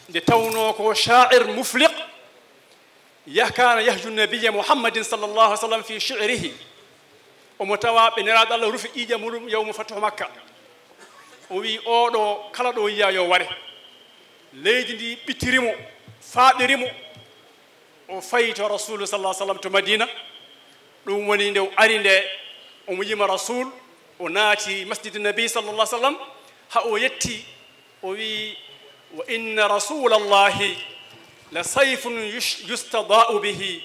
nde tawno ko sha'ir mufliq, yah-, kana yahju nabiyya Muhammadin sallallahu alaihi wasallam fi shi'rihi. Omo tawa ɓe Nelaaɗo Allah rufi ƴiƴam muɗum yawmu fatuhu Makka. O wi: "Oɗo kala ɗo yiya yo ware." Leydi ndi ɓittiri mo, faaɗiri mo. O fayi to Rasulu sallallahu alaihi wasallam to Madina. Ɗum woni nde o ari nde, omo yima Rasul, o naati Masjidi Nabi sallallahu alaihi wasallam, ha o yetti, o wi: "Wa inna rasulallahi la sayfun yush- yustada'u bihi,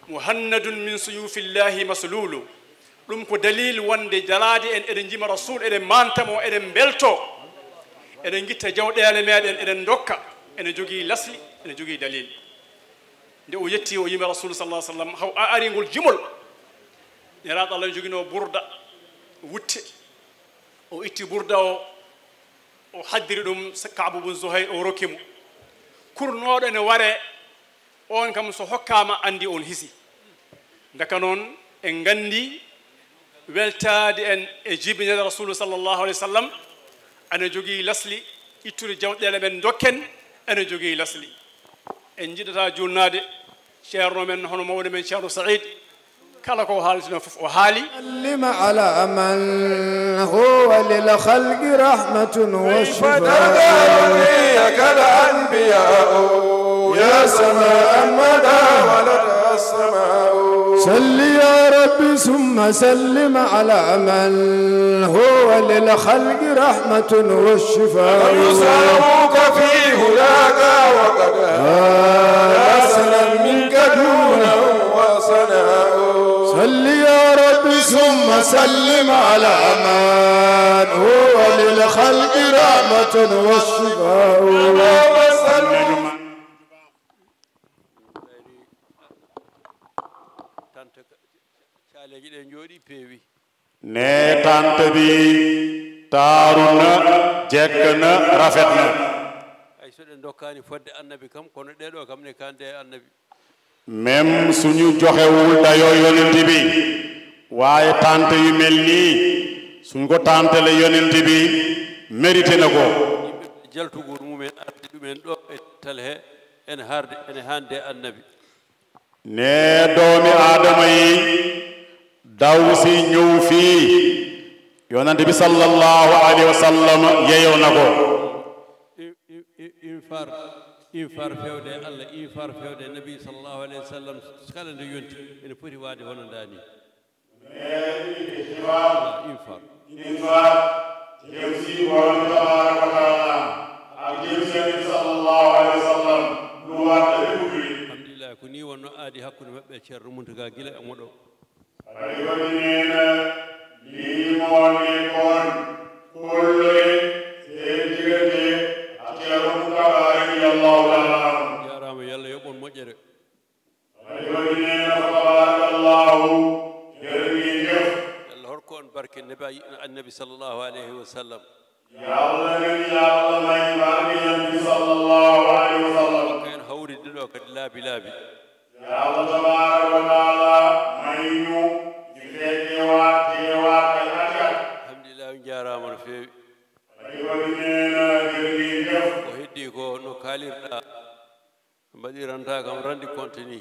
muhannadun min suyufillahi maslulu." Ɗum ko dalil wonde jalaade en, eɗen njima Rasul, eɗen manta mo, eɗen mbelto, eɗen ngitta jawɗeele meɗen, eɗen ndokka, ene jogii lasli, ene jogii dalil. Nde o yetti, o yimi Rasul sallallahu alaihi wasallam, haw a ari ngol jimol. Nelaaɗo Allah joginoo burda, wutte. O itti burda o, o haddiri ɗum Ka'bu bun Zuhayr, o rokki mo. Kurnooɗo ene ware, on kam so hokkaama, anndi on hisi. Ndeka noon, en nganndi weltaade en e jibinede Rasulu sallallahu alaihi wasallam, ana jogii lasli, ittude jawɗeele men ndokken, ana jogii lasli. En njiɗataa juutnaade, ceerno men, hono mawɗo men Ceerno Saïd, Kala ko o haaltino fof o haali. سلم على من هو للخلق رحمة كيف وشفاء. تدعوني كالأنبياء يا سماء مدى ولدها السماء. صل يا رب ثم سلم على من هو للخلق رحمة وشفاء. يساووك في هداك وقد هان سنا منك دونه وسناء. صل يا رب ثم سلم على من هو للخلق رحمة وشفاء. Tante ka- caaleeji ɗe njooɗi peewi. Ne tant bi taaru na, jekk na, rafet na. Hay so ɗe ndokkaani fodde annabi kam, kono ɗee ɗoo kam ne kaande e annabi. Même suñu joxewul dayoo yonent bi, waaye tant yu mel nii suñ ko tantale yonent bi, mérité na ko. Jaltugol mumen arde ɗumen ɗo e tal he ene harde ene hande annabi. Ne doomi aadama yi daw si ñëw fii, yonent bi sallallahu alayhi wa sallam yeyoo na ko. Infar infar fewde Allah, infar fewde nabi sallallahu alayhi wa sallam, kala nde yonti ene foti waade hono nda ni. Infar. Infar jëm si borom tabaraka wa taala ak jëm si nabi sallallahu alayhi wa sallam, lu war la bépp jullit. Alhamdulillah, ko ni wonno aadi hakkunde maɓɓe e Ceerno Muntaga gila e moɗo. Xalifa bi nee na lii moo nekkoon kóllëre seen diggante ak Ceerno Muntaga radiyallahu taala anhu. Jaaraama, Yàlla yoɓon moƴƴere. Xalifa bi nee na fa tabarakallahu, jërë ngeen jëf. Yàlla hokku on barke nabi, annabi sallallahu alayhi wa sallam. Yàlla ngeen Yàlla may barke nabi sallallahu alayhi wa sallam. Ko en hawride ɗo kadi laabi laabi. Yàlla tabaraka wa taala may ñu ñu fekkewaat teewaat ay ati at. Alhamdulillah, on jaaraama no feewi. Xalifa bi nee na jërë ngeen jëf. Ko heddi ko no kaalirɗa, mbaɗiranta kam randi compte ni.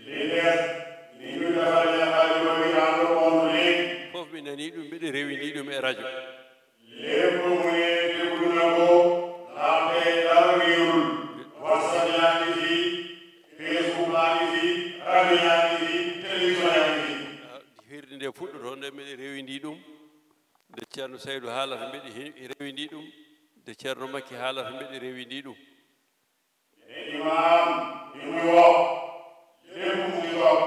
Li des ni ñu defalee xalifa bi rendre compte léegi. Fof mi nani ɗum, mbiɗa rewindi ɗum e radio. Lépp mu ne déglu na ko, ndaxte dara réerul. WhatsApp yaa ngi fi, Facebook yaa ngi fi, radio yaa ngi fi, télévision yaa ngi fi. Hirde nde fuɗɗoto nde mbiɗa rewindi ɗum, nde Ceerno Saydu haalata mbiɗa he- rewindi ɗum, nde Ceerno Makki haalata mbiɗa rewindi ɗum. Ne imaam bi muy wax lépp mu ngi toog.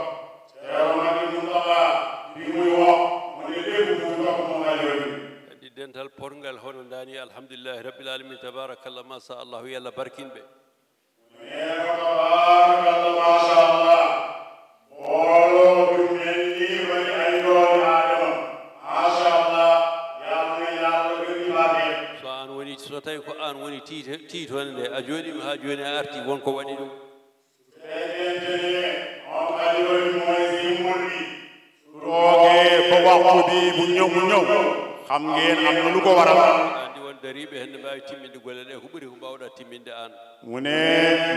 Ceerno Makki Muntaxa bi muy wax mu ne lépp mu ngi toog moom xalifa bi. Kadi dental porngal hono ndani, alhamdulillahi rabbil alamin, tabarakallah, masha Allah, Yàlla barkin ɓe. Mu ne fa tabarakallah, masha Allah. Mbooloo bi mu mel nii bari ay doomi aadama, masha Allah, Yàlla na Yàlla gën di barke. So an woni, so tawi ko an woni tiito- tiitoonde nde, a jooɗiima haa jooni a arti, won ko waɗi ɗum. Fekkente ne on xalifa bi mooy symbole bi, su toogee ba waxtu bi bu ñëw mu ñëw, xam ngeen am na lu ko waral. Andi won dariiɓe heen ne mbaawi timminde golle ɗe ko ɓuri ko mbaawɗa timminde aan. Mu ne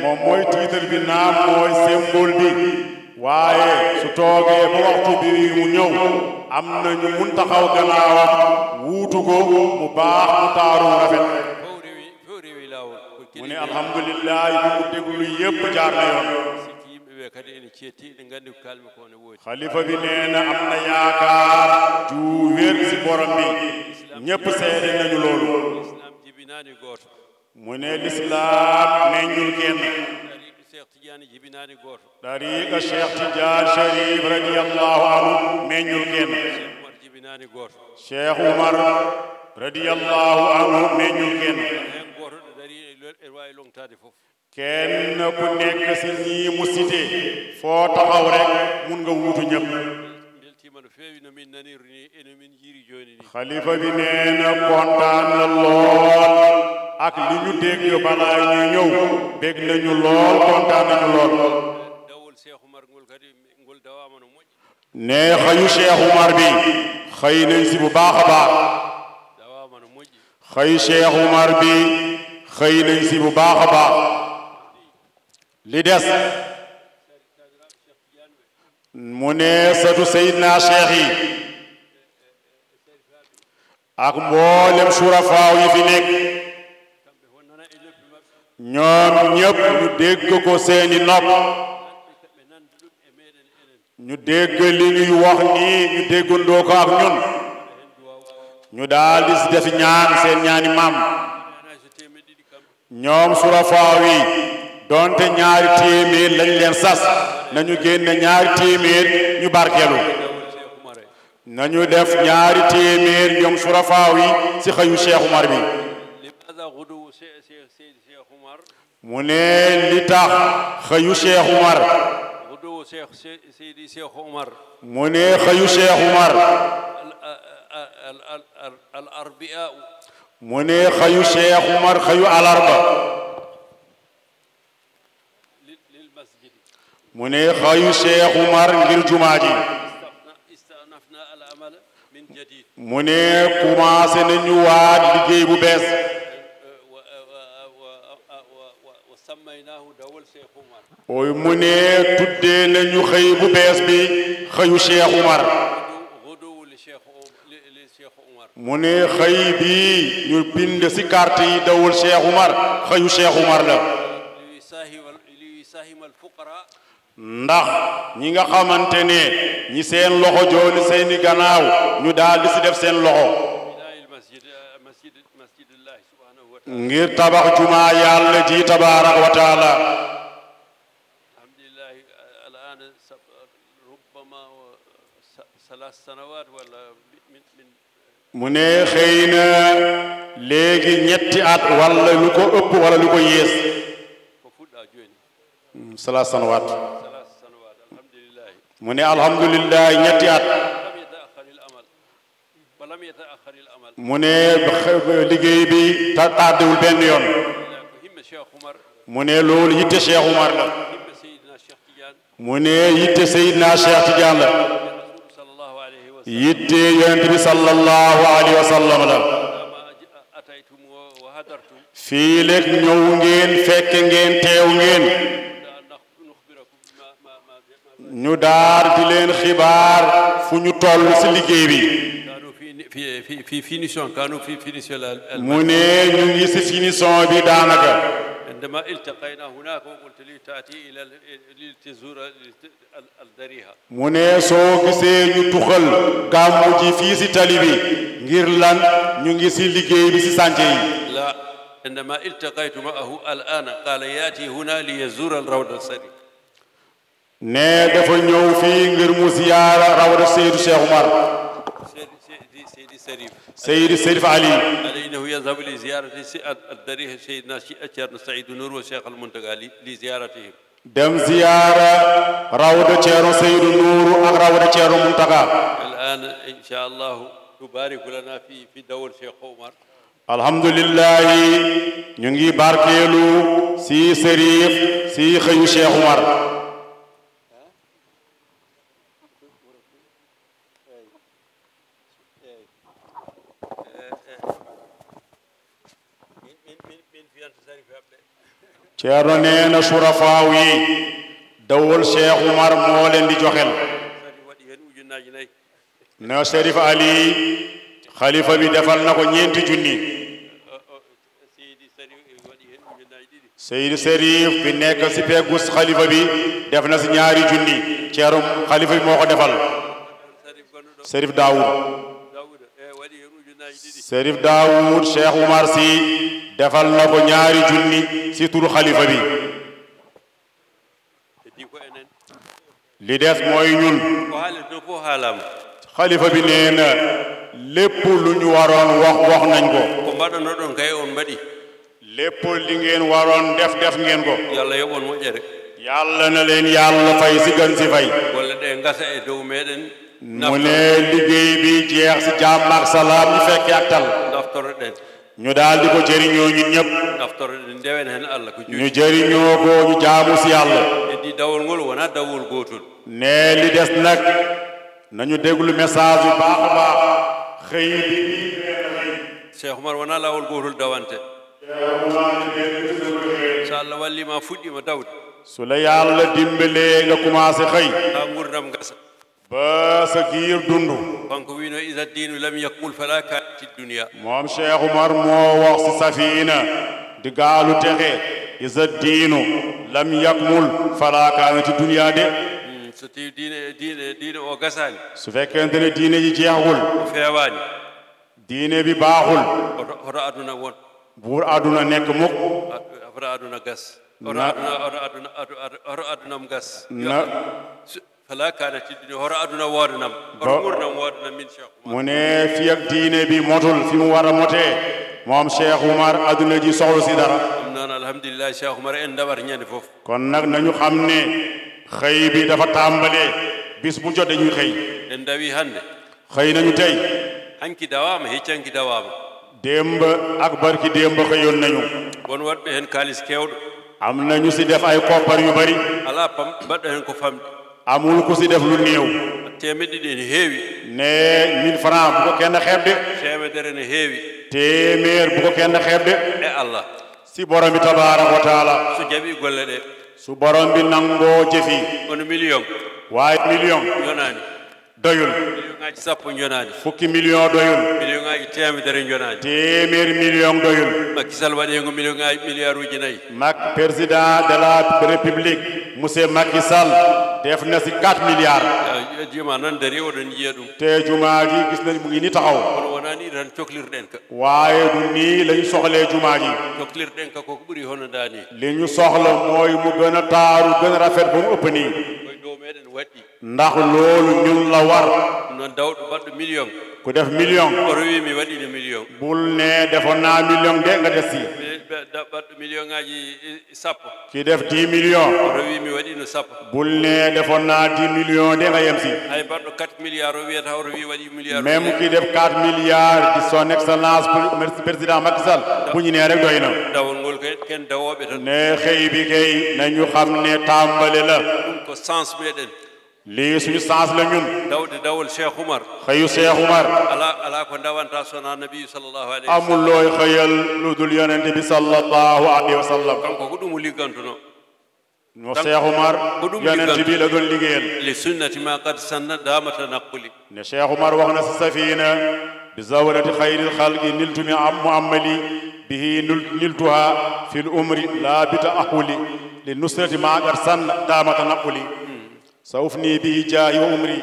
moom mooy titre bi, naam mooy symbole bi, waaye su toogee ba waxtu bi mu ñëw, am na ñu mun taxaw gannaawam wuutu ko mu baax, mu taaru, mu rafet. Fof rewi, fof rewi laawol. Ko Mu ne alhamdulillahi, ñu mu déglu yépp jaar na yoon. Sikki yimɓe ɓe kadi ene ceetti, ene nganndi ko kaalmi ko ne woodi. Xalifa bi nee na am na yaakaar ju wér si borom bi, ñépp seede nañu loolu. Islam jibinaani gooto. Mu ne lislaam meññul kenn. Tariqa Cheikh Tidiane jibinaani gooto. Tariqa Cheikh Tidiane Cherif radiyallahu anhu meññul kenn. Umar jibinaani gooto. Cheikh Umar radiyallahu anhu meññul kenn. Heen gooto ɗo darii e lo- e waawi lomtaade fof. Kenn ku nekk si ñii mu cité, foo taxaw rek mun nga wuutu ñëpp. Mbeltiima no feewi no min naniri ni e no min njiiri jooni ni. Xalifa bi nee na kontaan na lool ak li ñu dégg balaa ñu ñëw. Bég nañu lool, kontaan nañu lool. Dawol Cheikh Umar ngol kadi, ngol dawaama no moƴƴi. Ne xëyu Cheikh Umar bi xëy nañ si bu baax a baax. Dawaama no moƴƴi. Xëyu Cheikh Umar bi xëy nañ si bu baax a baax. Li des, Mu ne sëtu Seydina Cheikh yi ak mboolem surafaaw yi fi nekk, ñoom ñépp ñu dégg ko seeni nopp, ñu dégg li ñuy wax nii, ñu déggandoo ko ak ñun, ñu daal di si def ñaan, seen ñaani maam. Ñoom surafaaw yi, donte ñaari téeméer lañ leen sas, nañu génne ñaari téeméer ñu barkeelu. Nañu def ñaari téeméer ñoom surafaaw yi si xëyu Cheikh Umar bi. لماذا غدو شي- شي- شي- شيخ عمر؟ Mu ne li tax xëyu Cheikh Umar. غدو شيخ شي- سيدي شيخ عمر. Mu ne xëyu Cheikh Umar. ال- ال- ال- ال- ال- الأربعاء. Mu ne xëyu Cheikh Umar xëyu alarba. لل- للمسجد. Mu ne xëyu Cheikh Umar ngir jumaa ji. استأنفنا العمل من جديد. Mu ne commencé nañu waat liggéey bu bees. و- و- و- و- و- وسميناه دول شيخ عمر. Ooy, mu ne tuddee nañu xëy bu bees bi xëyu Cheikh Umar. غدو- غدو لشيخ عم- ل- لشيخ عمر. Mu ne xëy bi ñu bind si carte yi dawul Cheikh Umar, xëyu Cheikh Umar la. ليساهم ال- ليساهم الفقراء. Ndax ñi nga xamante ne ñi seen loxo jooni seeni gannaaw, ñu daal di si def seen loxo. بناء المسجد مسجد مسجد الله سبحانه وتعالى. Ngir tabax jumaa Yàlla ji tabaaraka wa taala. الحمد لله. الآن سب- ربما و- س- ثلاث سنوات ولا من من Mu ne xëy na léegi ñetti at wala lu ko ëpp wala lu ko yées. كفودا جوني. Hmm, salaas sanawaat. ثلاث سنوات الحمد لله. Mu ne alhamdulillah, ñetti at. لم يتأخر العمل. ولم يتأخر العمل. Mu ne xe- liggéey bi ta- tardewul benn yoon. إلا همة شيخ عمر. Mu ne loolu yitte Cheikh Umar la. همة سيدنا الشيخ تيجان. Mu ne yitte Seydina Cheikh Tidiane la. الرسول صلى الله عليه وسلم. Yitte Yonent bi sallallahu alayhi wa sallam la. ما أتيتم وحضرتم. Fii léegi ñëw ngeen, fekk ngeen, teew ngeen. نخبركم ما ما ما ما- Ñu daar di leen xibaar fu ñu toll si liggéey bi. كانوا في في في في فينيسيون كانوا في فينيسيون ال- ال- Mu ne ñu ngi si finition bi daanaka. عندما التقينا هناك وقلت لي تأتي إلى ال- لتزور ال- ال- الضريح. Mu ne soo gisee ñu tuxal gàmmu ji fii si tali bi ngir lan, ñu ngi si liggéey bi si chantier yi. لا. عندما التقيت معه الآن قال يأتي هنا ليزور الروضة الشريفة. Ne dafa ñëw fii ngir mu ziyaara rawda Seydou Cheikh Umar. سيدي سيدي سيدي شريف. Seydi Serif Ali. قال إنه يذهب لزيارة س- الضريح سيدنا ش- شيخنا سعيد نور والشيخ المنتقى ل- لزيارتهم. Dem ziyaara rawda Ceerno Seydou Nourou ak rawda Ceerno Muntaka. الآن إن شاء الله تبارك لنا في في دور شيخ عمر. Alhamdulillahi, ñu ngi barkeelu si Serif, si xëyu Cheikh Umar. Ceerno nee na surafaaw yi, dawol Cheikh Umar moo leen di joxel. Sadi waɗi heen ujunnaaji nayi. No Serif Ali, xalifa bi defal na ko ñeenti junni. O- o- Seydi Sadi waɗi heen ujunnaaji ɗiɗi. Seydi Serif bi nekk si peggu xalifa bi def na si ñaari junni. Ceerno xalifa bi moo ko defal. Sadi gonɗo ɗo. Serif Daoud. Daouda e waɗi heen ujunnaaji ɗiɗi. Serif Daoud, Cheikh Oumar Sy defal na ko ñaari junni si turu xalifa bi. Heddi ko enen. Li des mooy ñun. Ko haaleten ɗo fof haalaama. Xalifa bi nee na lépp lu ñu waroon wax, wax nañ ko. Ko mbaɗanoɗon kay on mbaɗi. Lépp li ngeen waroon def, def ngeen ko. Yo Allah yoɓ on moƴƴere. Yàlla na leen Yàlla fay si gën si fay. Golle ɗe ngasa e dow meɗen. Mu ne liggéey bi jeex si jàmm ak salaam, ñu fekke ak tal. Naftoro ɗen. Ñu daal di ko jëriñoo ñun ñëpp. Naftoro ɗen, ndewen heen Allah ko juuti. Ñu jëriñoo ko, ñu jaamu si Yàlla. Heddi dawol ngol wonaa dawol gootol. Ne li des nag, nañu déglu message bu baax a baax. Xëy bi, Cheikh Oumar, wonaa laawol gootol dawante. So Allah walliima, a fuɗɗiima dawde. Su la Yàlla dimbalee nga commencé xëy. Ngurnam gasa. Ba sa giir dund. Kanko wino: "Iza dinu lam yakmul fala kanati dunya." Moom Cheikh Umar moo wax si Safina di gaalu texe: "Iza dinu lam yakmul fala kanati dunya" de. Hmm, so tawi diine, diine, diine o gasani. Su fekkente ne diine ji jeexagul. O feewani. Diine bi baaxul. Hoto, hoto aduna won. Buur aduna nekk mukk. A-, hoto aduna gas. Hoto Na- aduna, hoto aduna, hoto, hoto, hoto adunam gas. Na- Yo-, su-, fala kanati dunya, hoto aduna woodanam. Hoto Ba- ngurnam woodanam min Cheikh Umar. Mu ne fii ak diine bi motul fi mu war a motee, moom Cheikh Umar, aduna ji soxlu si dara. Ɗum noon, alhamdulillah, Cheikh Umar en dawat ñande fof. Kon nag nañu xam ne xëy bi dafa tàmbale, bis bu jot dañuy xëy. En dawi hannde. Xëy nañu tey. Hanki dawaama, heccanki dawaama. Démb ak barki démb xëyoon nañu. Won waɗɓe heen kaalis keewɗo. Am na ñu si def ay koppar yu bari. Alaa pam, mbaɗɗo heen ko famɗi. Amul ku si def lu néew. Teemedde ɗiɗi ene heewi. Ne mille francs, bu ko kenn xeeb de. Teemedere ene heewi. Téeméer, bu ko kenn xeeb de. E Allah. Si Borom bi tabaaraka wa taala. So jaɓi golle ɗe. Su Borom bi nangoo jëf yi. Kono million. Waaye million. Yonaani. Doyul. Million ŋaaji sappo njonaani. Fukki million doyul. Million ŋaaji teemedere njonaani. Téeméer million doyul. Macky Sall waɗi heen ko million ŋaaji, milliard uji nayi. Mak-, président de la République, monsieur Macky Sall, def na si quatre milliards. Ah, jumaa noon darii, oɗon njiya ɗum. Te jumaa ji gis nañ mu ngi ni taxaw. Kono wonaa nii tan coklirɗen ka. Waaye du nii lañu soxlee jumaa ji. Coklirɗen ka ko ko ɓuri hono ndaa nii. Li ñu soxla mooy mu gën a taaru, gën a rafet ba mu ëpp nii. Koye dow meɗen waɗɗi. Ndax loolu ñun la war. Noon dawɗo baɗɗo million. Ku def million. O rewi mi waɗino million. Bul ne defoon naa million de nga des si. Mi-, be-, da-, baɗɗo million ŋaaji, e, sappo. Ki def dix millions. O rewi mi waɗino sappo. Bul ne defoon naa dix millions de nga yem si. Hay baɗɗo quatre milliards o wiyata o rewi waɗi milliard. Même ki def quatre milliards de son excellence pr-, président Macky Sall. Bu ñu nee rek doy na. Dawol ngol ke-, ken dawooɓe tan. Ne xëy bi kay nañu xam ne tàmbale la. Ɗum ko sens meɗen. Lii suñu sens la ñun. Dawde dawol Cheikh Oumar. Xëyu Cheikh Oumar. Ala, ala ko dawanta sona Nabi sallallahu alayhi wa sallam. Amul looy xëyal lu dul yonent bi sallallahu alayhi wa sallam. Kanko ko ɗum o liggantuno. No Cheikh Oumar, ko ɗum yonent bi la doon liggéeyal. Li sunnati ma qad sanna dama tanaquli. Ne Cheikh Oumar wax na si Safina: "Bi zawlati xayril xalqi niltu mi am mu amali, bihi nul-, niltuha fil umri la bi taahuli. Li nusrati ma qad sanna dama tanaquli." Sa ufni bihi jaahi wa umri,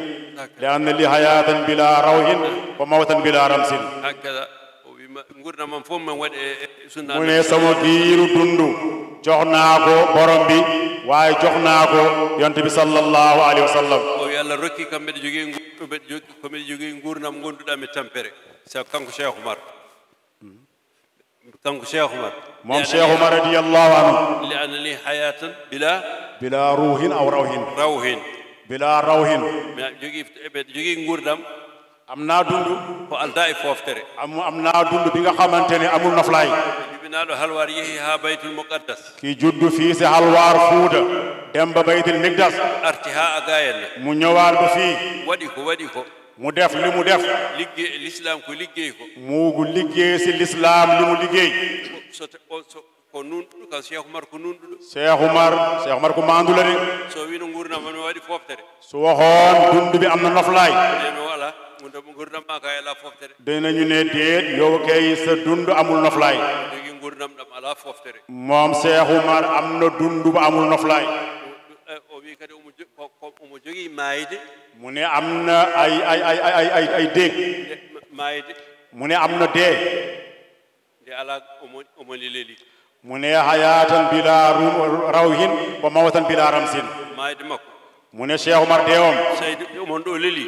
li anna li hayatan bila rawhin wa mawtan bila ramsin. Hakada. O wi ma, ngurndan am fof man waɗe e, e sunna Mu ne Annabi. Sama giiru dundu jox naa ko Borom bi, waaye jox naa ko Yonent bi sallallahu alayhi wa sallam. O wi Allah rokki kam mbeɗa jogii ngu-, mbeɗa jogii, ko mbeɗa jogii ngurndan ngonduɗan e tampere. Sa kanko Cheikh Oumar. Kanko Cheikh Oumar. Moom Cheikh Oumar radiyallahu anhu. Li anna li hayatan bila bila ruuhin aw rawhin. Rawhin. Bila rawhin. Mi jogii, mbeɗa jogii ngurndan. Am naa dundu. Ko aldaa e fooftere. Am, am naa dundu bi nga xamante ne amul noflaay. Jibinaaɗo Halwaar yehi haa Baytul Muqaddas. Ki juddu fii si Halwaar Fuuta, dem ba Baytul Miqdas. Arti haa a gaayanna. Mu ñëwaat ba fii. Waɗi ko waɗi ko. Mu def li mu def. Liggéey, l'islam ko liggéey ko. Mu liggéey si l'islam li mu liggéey. Ko, so te-, o, so, ko nunɗuɗo, ka Cheikh Oumar ko nunɗuɗo. Cheikh Oumar, Cheikh Oumar ko maandu la de. So wino ngurndan am mi waɗi fooftere. Su waxoon dund bi am na noflaay. Nde mi wala, ngurndan, ngurndan ma ka ala fooftere. Dinañu ne déet, yow kay sa dund amul noflaay. Jogii ngurndan ɗam ala fooftere. Moom Cheikh Oumar am na dund bu amul noflaay. O, o wi kadi omo jo-, ko, ko, omo jogii maayde. Mu ne am na ay, ay, ay, ay, ay, ay, ay déeg. Ma-, maayde. Mu ne am na dee. Nde ala omo, omo leleli. Mu ne hayatan bila ru-, rawhin wa mawtan bila ramsin. Maayde makko. Mu ne Cheikh Oumar deewam. Seydi omon ɗo leli.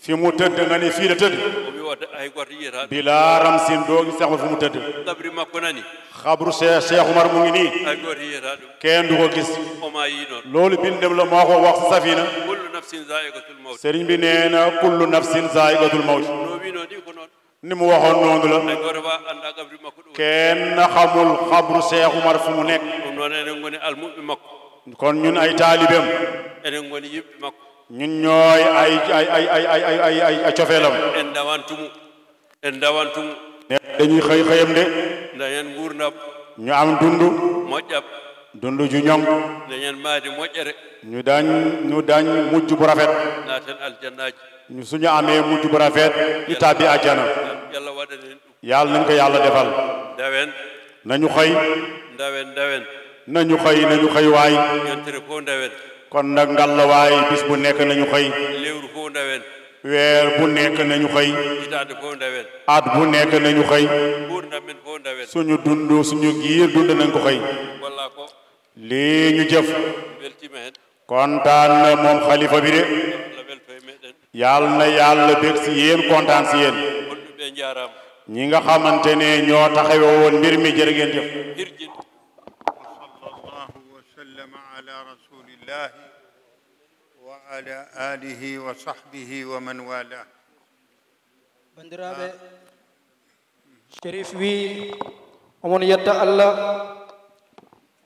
Fi mu tëdd nga ne fii la tëdd. O wi o da-, hay gooto yiyata ɗum. Bila ramsin, doo gis Cheikh Oumar fu mu tëdd. Kabri makko nani. Xabru Cheikh, Cheikh Oumar mu ngi nii. Hay gooto yiyata ɗum. Kenn du ko gis. O maayi noon. Loolu bindam la moo ko wax si Safina. Kullu nafsin zaiqatul mawt. Sëriñ bi nee na kullu nafsin zaiqatul mawt. No wino ni ko noon. Ni mu waxoon noonu la. Hay gooto wa anndaa kabri makko ɗo. Kenn xamul xabru Cheikh Oumar fu mu nekk. Ɗum noon enen ngoni almuɓɓe makko. Kon ñun ay taalibeem. Enen ngoni yimɓe makko. Ñun ñooy ay, ay, ay cofeelam. En ndawantu mo. En ndawantu mo. Ne dañuy xëy xëyam de. Dañen ngurndan. Ñu am dundu. Moƴƴam. Dundu ju ñoŋ. Dañen maayde moƴƴere. Ñu dañ, ñu dañ mujj bu rafet. Naaten aljannaaji. Ñu, suñu amee mujj bu rafet, ñu tàbbi àjjana. Yàlla waɗan en ɗum. Yàlla nañ ko Yàlla defal. Ndawen. Nañu xëy. Ndawen, ndawen. Nañu xëy, nañu xëy waay. Yontere fof ndawen. Kon nag ngalla waay, bis bu nekk nañu xëy. Lewru fof ndawen. Weer bu nekk nañu xëy. Hitaande fof ndawen. At bu nekk nañu xëy. Nguurndam men fof ndawen. Suñu dund, suñu giir dund nañ ko xëy. Walla ko. Lii ñu jëf. Weltiima heen. Kontaan na moom xalifa bi de. Yàlla welto e meɗen. Yàlla na Yàlla bég si yéen, kontaan si yéen. Honɗuɓe njaaraama. Ñi nga xamante ne ñoo taxawe woon mbir mi, jërë ngeen jëf. Hirjin. وصلى الله وسلم على رسول الله وعلى آله وصحبه ومن والاه. Banndiraaɓe, Sherif wi, omon yetta Allah,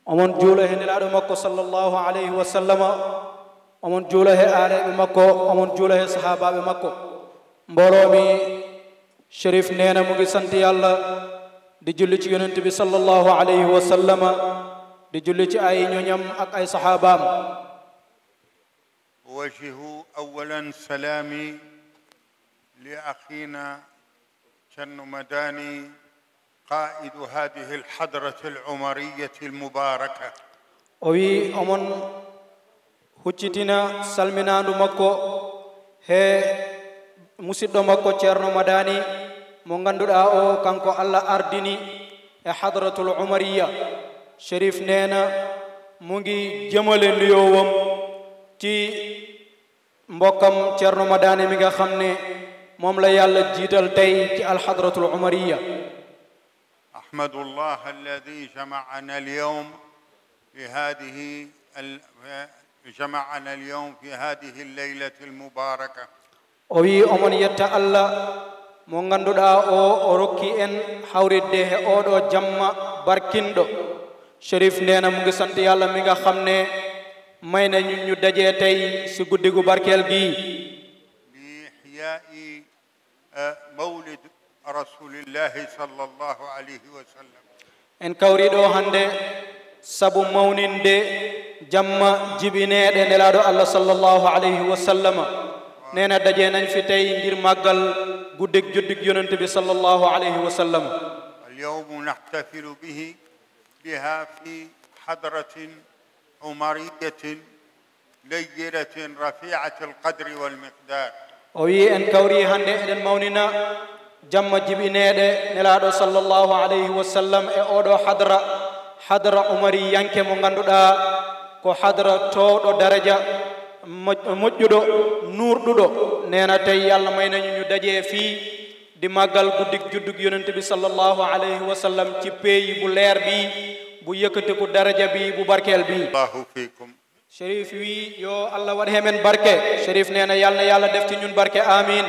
omon juula he Nelaaɗo makko sallallahu alayhi wa sallama, omon juula he aaleeɓe makko, omon juula he sahaabaaɓe makko. Mbooloo mi, Sherif nee na mu ngi sant Yàlla, di julli ci Yonent bi sallallahu alayhi wa sallama, di julli ci ay ñoñam ak ay saxaabaam. أوجه أولا سلامي لأخينا Ceerno Madani، قائد هذه الحضرة العمرية المباركة. O wi omon huccitina salminaandu makko he musiɗɗo makko Ceerno Madani, mo ngannduɗaa o, kanko Allah ardini e Hadratul Umariya. Sherif nee na mu ngi jëmale nuyoowam ci mbokkam Ceerno Madani mi nga xam ne moom la Yàlla jiital tey ci Alhadratul Umariya. أحمد الله الذي جمعنا اليوم في هذه ال-، جمعنا اليوم في هذه الليلة المباركة. O wi omon yetta Allah mo ngannduɗaa o, o rokki en hawritde he ooɗo jamma barkinɗo. Sherif nee na mu ngi sant Yàlla mi nga xam ne may na ñu, ñu dajee tey si guddi gu barkeel gi. لإحياء، آه، مولد رسول الله صلى الله عليه وسلم. En kawri ɗo hannde sabu mawninde jamma jibineeɗe Nelaaɗo Allah sallallahu alayhi wa sallama. Nee na dajee nañ fi tey ngir màggal guddig juddug Yonent bi sallallahu alayhi wa sallam. اليوم نحتفل به، بها في حضرة عمرية ليلة رفيعة القدر والمقدار. O wi en kawri hannde eɗen mawnina jamma jibineeɗe Nelaaɗo sallallahu alayhi wa sallam e oɗo hadra, hadra umariyanke mo ngannduɗaa ko hadra toowɗo daraja, mo-, moƴƴuɗo, nuurɗuɗo. Nee na tey Yàlla may nañu ñu dajee fii di màggal guddig juddug Yonent bi sallallahu alayhi wa sallam ci pays bu leer bi, bu yëkkatiku daraja bi, bu barkeel bi. الله فيكم. Sherif wi yo Allah waɗ he men barke. Sherif nee na Yàlla na Yàlla def ci ñun barke. Amiin.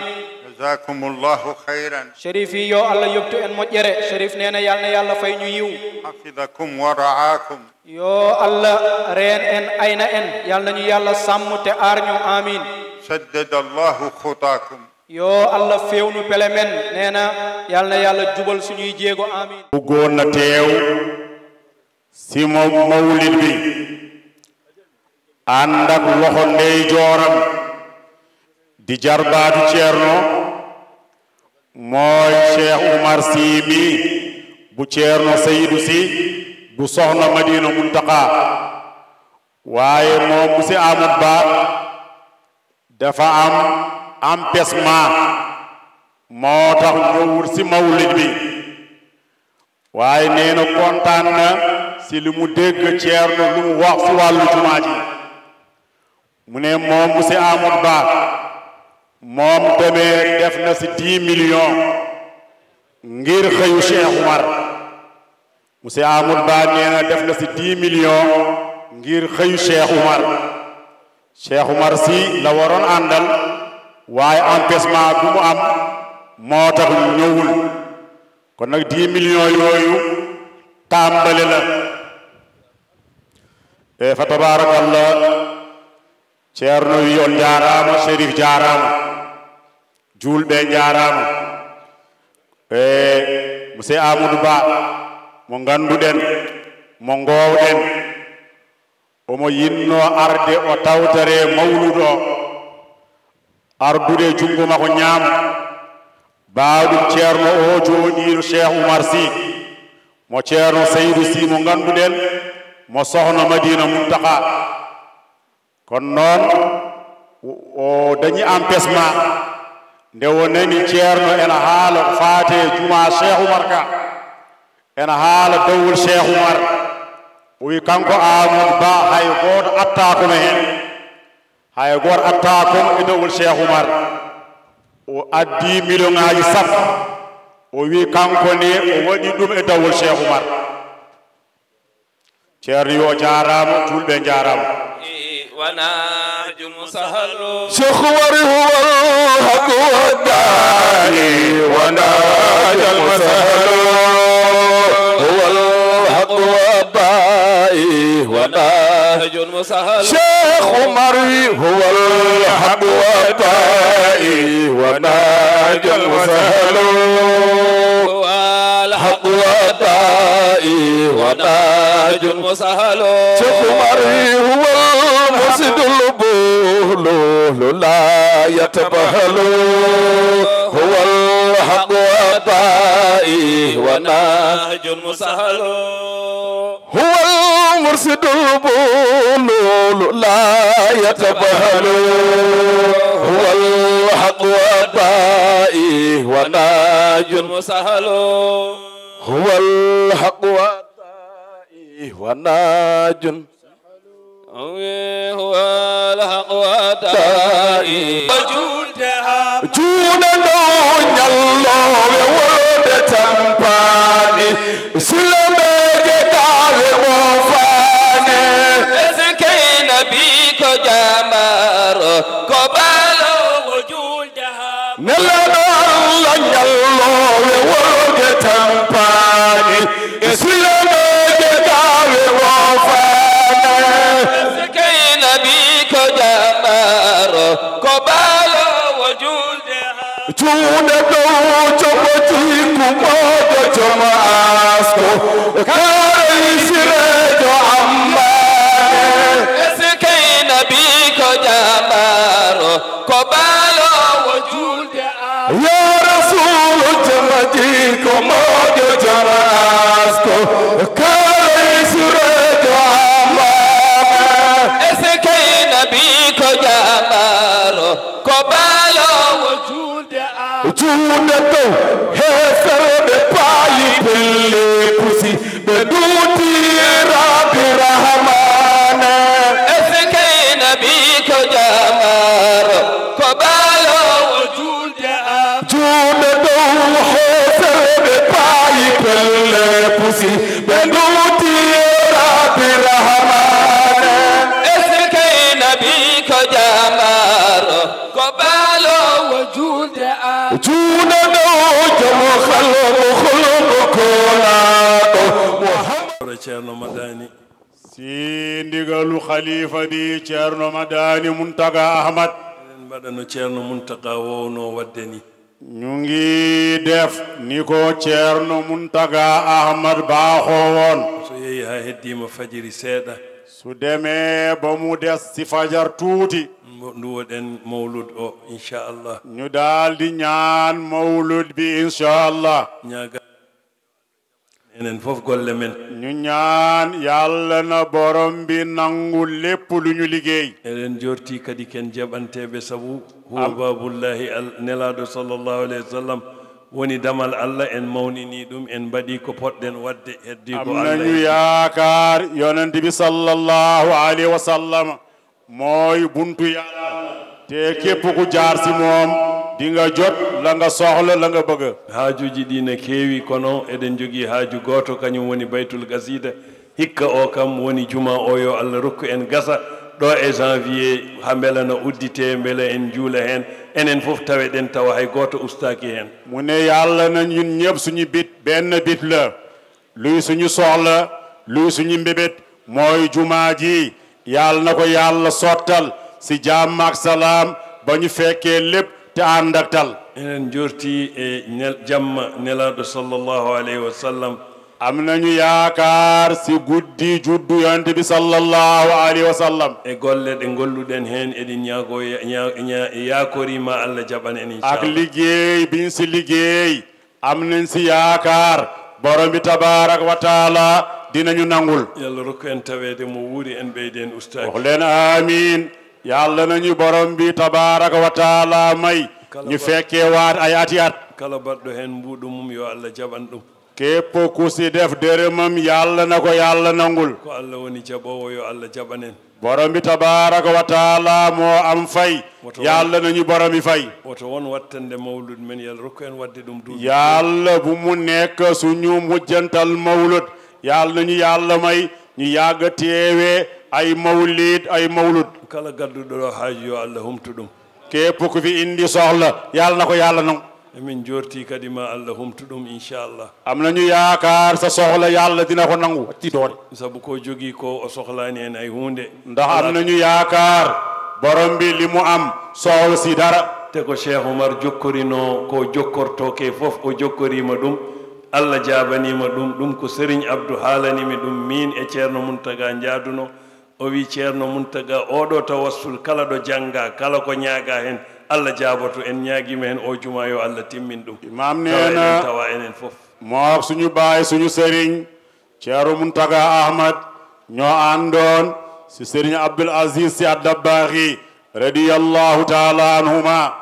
جزاكم الله خيرا. Sherif wi yo Allah yoɓtu en moƴƴere. Sherif nee na Yàlla na Yàlla fay ñu yiw. حفظكم ورعاكم. Yo Allah reen en, ayna en. Yàlla nañu Yàlla sàmm te aar ñu. Amiin. سدد الله خطاكم. Yo Allah feewnu pele men. Nee na Yàlla na Yàlla jubal suñuy jéego. Amiin. Bëggoon na teew si mo-, mawlid bi, ànd ak loxo ndeyjooram, di jarbaatu Ceerno, mooy Cheikh Oumar Sy mi, bu Ceerno Seydou Sy, bu Soxna Madina Muntaka. Waaye moom, monsieur Amadou Ba, dafa am empêchement, moo tax ñëwul si mawlid bi. Waaye nee na kontaan na si li mu dégg Ceerno lu mu wax si wàllu jumaa ji. Mu ne moom, monsieur Amadou Ba, moom tamit def na si dix millions ngir xëyu Cheikh Oumar. Monsieur Amadou Ba nee na def na si dix millions ngir xëyu Cheikh Oumar. Cheikh Oumar Sy la waroon àndal, waaye empêchement bu mu am moo tax ñëwul. Kon nag, dix millions yooyu tàmbali la. E, fa tabarakallah, Ceerno wi on njaaraama, Sherif jaaraama, juulɓe njaaraama. E, monsieur Amadou Ba, mo ngannduɗen, mo ngoowɗen, Omo yinnoo arde o tawtore mawluud o, ardude junngo makko ñaamo, baawɗum ceerno o jooɗiiɗo Cheikh Oumar Sy, mo ceerno Seydou Sy mo ngannduɗen, mo sohna Madina Muntaka. Kono noon, o dañi empêchement, nde o nani ceerno ena haala ko faati e jumaa Cheikh Oumar ka, ena haala dawol Cheikh Oumar. O wi kanko Amadou Ba, hay gooto attaako mo heen. Hay gooto attaako mo e dawol Cheikh Oumar. O addi million ŋaaji sappo. O wi kanko ne o waɗi ɗum e dawol Cheikh Oumar. Ceerno yo jaaraama, juulɓe njaaraama. ونهج مسهل. Cheikh Oumar هو الحق والداعي ونهج المسهل. هو الحق والداعي ونهج مسهل. Cheikh Oumar هو الحق والداعي ونهج المسهل. هو الحق والداعي ونهج مسهل. Cheikh Oumar هو المرشد البلول لا يتبهل. هو الحق والداعي ونهج مسهل. هو المرشد البلول لا يتبهل. هو الحق والداعي ونهج مسهل. هو الحق والداعي ونهج. هو الحق والداعي. Juulde haa juulde ɗo ñalloowe wolde tampaani. Silameeje daawe mo faane. Eskey nabi ko jaamaaro, ko baaloowo juulde haa. Nelaaɗo Allah ñalloowe wolde tampaani. E silameeje daawe mo faane. Eskey nabi ko jaamaaro, ko baaloowo juulde haa. Juulde dow jomo jikku moojo jomo asko. Kaaray sireejo ammaane. Eskey nabi ko jaamaaro, ko baaloowo juulde haa. Yaa Rasuulu jomo jikku moojo jomo asko. Kaaray sireejo ammaane. Eskey nabi ko jaamaaro, ko baaloowo juulde. Juulde dow heeferɓe paayi pelle pusi, ɓe nduuti Rabbi Rahmaane. Eskey nabi ko jaamaaro, ko baaloowo juulde. Juulde dow heeferɓe paayi pelle pusi, ɓe nduuti Rabbi Rahmaane. Eskey nabi ko jaamaaro, ko baaloowo juulde. Juulde dow jomo halko holko koolaaɗo Muhammad. Ceerno Madani. Si ndigalu khalifa bi Ceerno Madani Muntaga Ahmad. Eɗen mbaɗa no Ceerno Muntaga wowno waɗde ni. Ñu ngi def ni ko Ceerno Muntaga Ahmad baaxoo woon. So yehi haa heddiima fajiri seeɗa. Su demee ba mu des si fajar tuuti. Mo-, nduwoɗen mawlud o, inchallah. Ñu daal di ñaan mawlud bi, inchallah. Ñaaga enen fof golle men. Ñu ñaan Yàlla na Borom bi nangu lépp lu ñu liggéey. Eɗen jorti kadi ken jaɓanteeɓe, sabu huwa Am- babullahi al-, Nelaaɗo sallallahu alayhi wa sallam woni damal Allah, en mawnini ɗum, en mbaɗi ko potɗen waɗde, heddi ko Am Allah nañu yiɗi. Yaakaar Yonent bi sallallahu alayhi wa sallam mooy buntu Yàlla, te képp ku jaar si moom di nga jot la nga soxla, la nga bëgg. Haajuuji ɗi ne keewi, kono eɗen jogii haaju gooto, kañum woni Baytul Qasida. Hikka o kam woni juma o, yo Allah rokku en gasa ɗo e janvier, ha mbela na uddite, mbela en juula hen, enen fof taweɗen tawa hay gooto ustaaki hen. Mu ne Yàlla na ñun ñëpp suñu bit benn bit la. Luy suñu soxla, luy suñu mbébét mooy jumaa ji. Yàlla na ko Yàlla sottal si jàmm ak salaam ba ñu fekkee lépp te ànd ak tal. Enen jorti e nel-, jamma Nelaaɗo sallallahu alayhi wa sallam. Am nañu yaakaar si guddi juddu Yonent bi sallallahu alayhi wa sallam. E golle ɗe ngolluɗen heen, eɗen ñaago ya-, ña-, ña-, yaakorii ma Allah jaɓan en, inchallah. Ak liggéey biñ si liggéey, am nañ si yaakaar Borom bi tabaaraka wa taala dinañu nangul. Yalla rokku en taweede mo wuuri, en ɓeyde en ustaaki. Wax leen amiin. Yàlla nañu Borom bi tabaaraka wa taala may ñu fekkee waat ay ati at. Kala baɗɗo heen mbuuɗu mum, yo Allah jaɓan ɗum. Képp ku si def dërëmam, Yàlla na ko Yàlla nangul. Ko Allah woni jaɓoowo, yo Allah jaɓan en. Borom bi tabaaraka wa taala moo am fay. Woto Yàlla nañu Borom bi fay. Woto won wattande mawlud men, yalla rokku en waɗde ɗum duuɓi. Yàlla bu mu nekk suñu mujjantal mawlud. Yàlla nañu Yàlla may ñu yàgg teewe ay mawlid, ay mawlud. Kala gadduɗo ɗo haaju, yo Allah humtu ɗum. Képp ku fi indi soxla, Yàlla na ko Yàlla nangu. Emin joorti kadi ma Allah humtu ɗum, inchallah. Am nañu yaakaar sa soxla Yàlla dina ko nangu. Watti doore. Sabu ko jogii ko, o soxlaani en hay huunde. Ndax am nañu yaakaar Borom bi li mu am soxla si dara. Te ko Cheikh Oumar jokkorinoo, ko jokkortoo ke fof, o jokkoriima ɗum. Allah jaabaniima ɗum. Ɗum ko Serigne Abdou haalani mi ɗum, miin e Ceerno Muntaga njaaduno. O wi, Ceerno Muntaga, oɗo tawassul, kala ɗo jannga, kala ko ñaaga heen, Allah jaaboto. En ñaagiima heen o juma, yo Allah timmin ɗum. Imaam nee na, tawa enen, tawa enen fof. Moo ak suñu baay, suñu sëriñ, Ceerno Muntaga Ahmad, ñoo àndoon si Sëriñ Abdul Aziz Si Ad-Dabbaaxi, radiyallahu taala anhuma.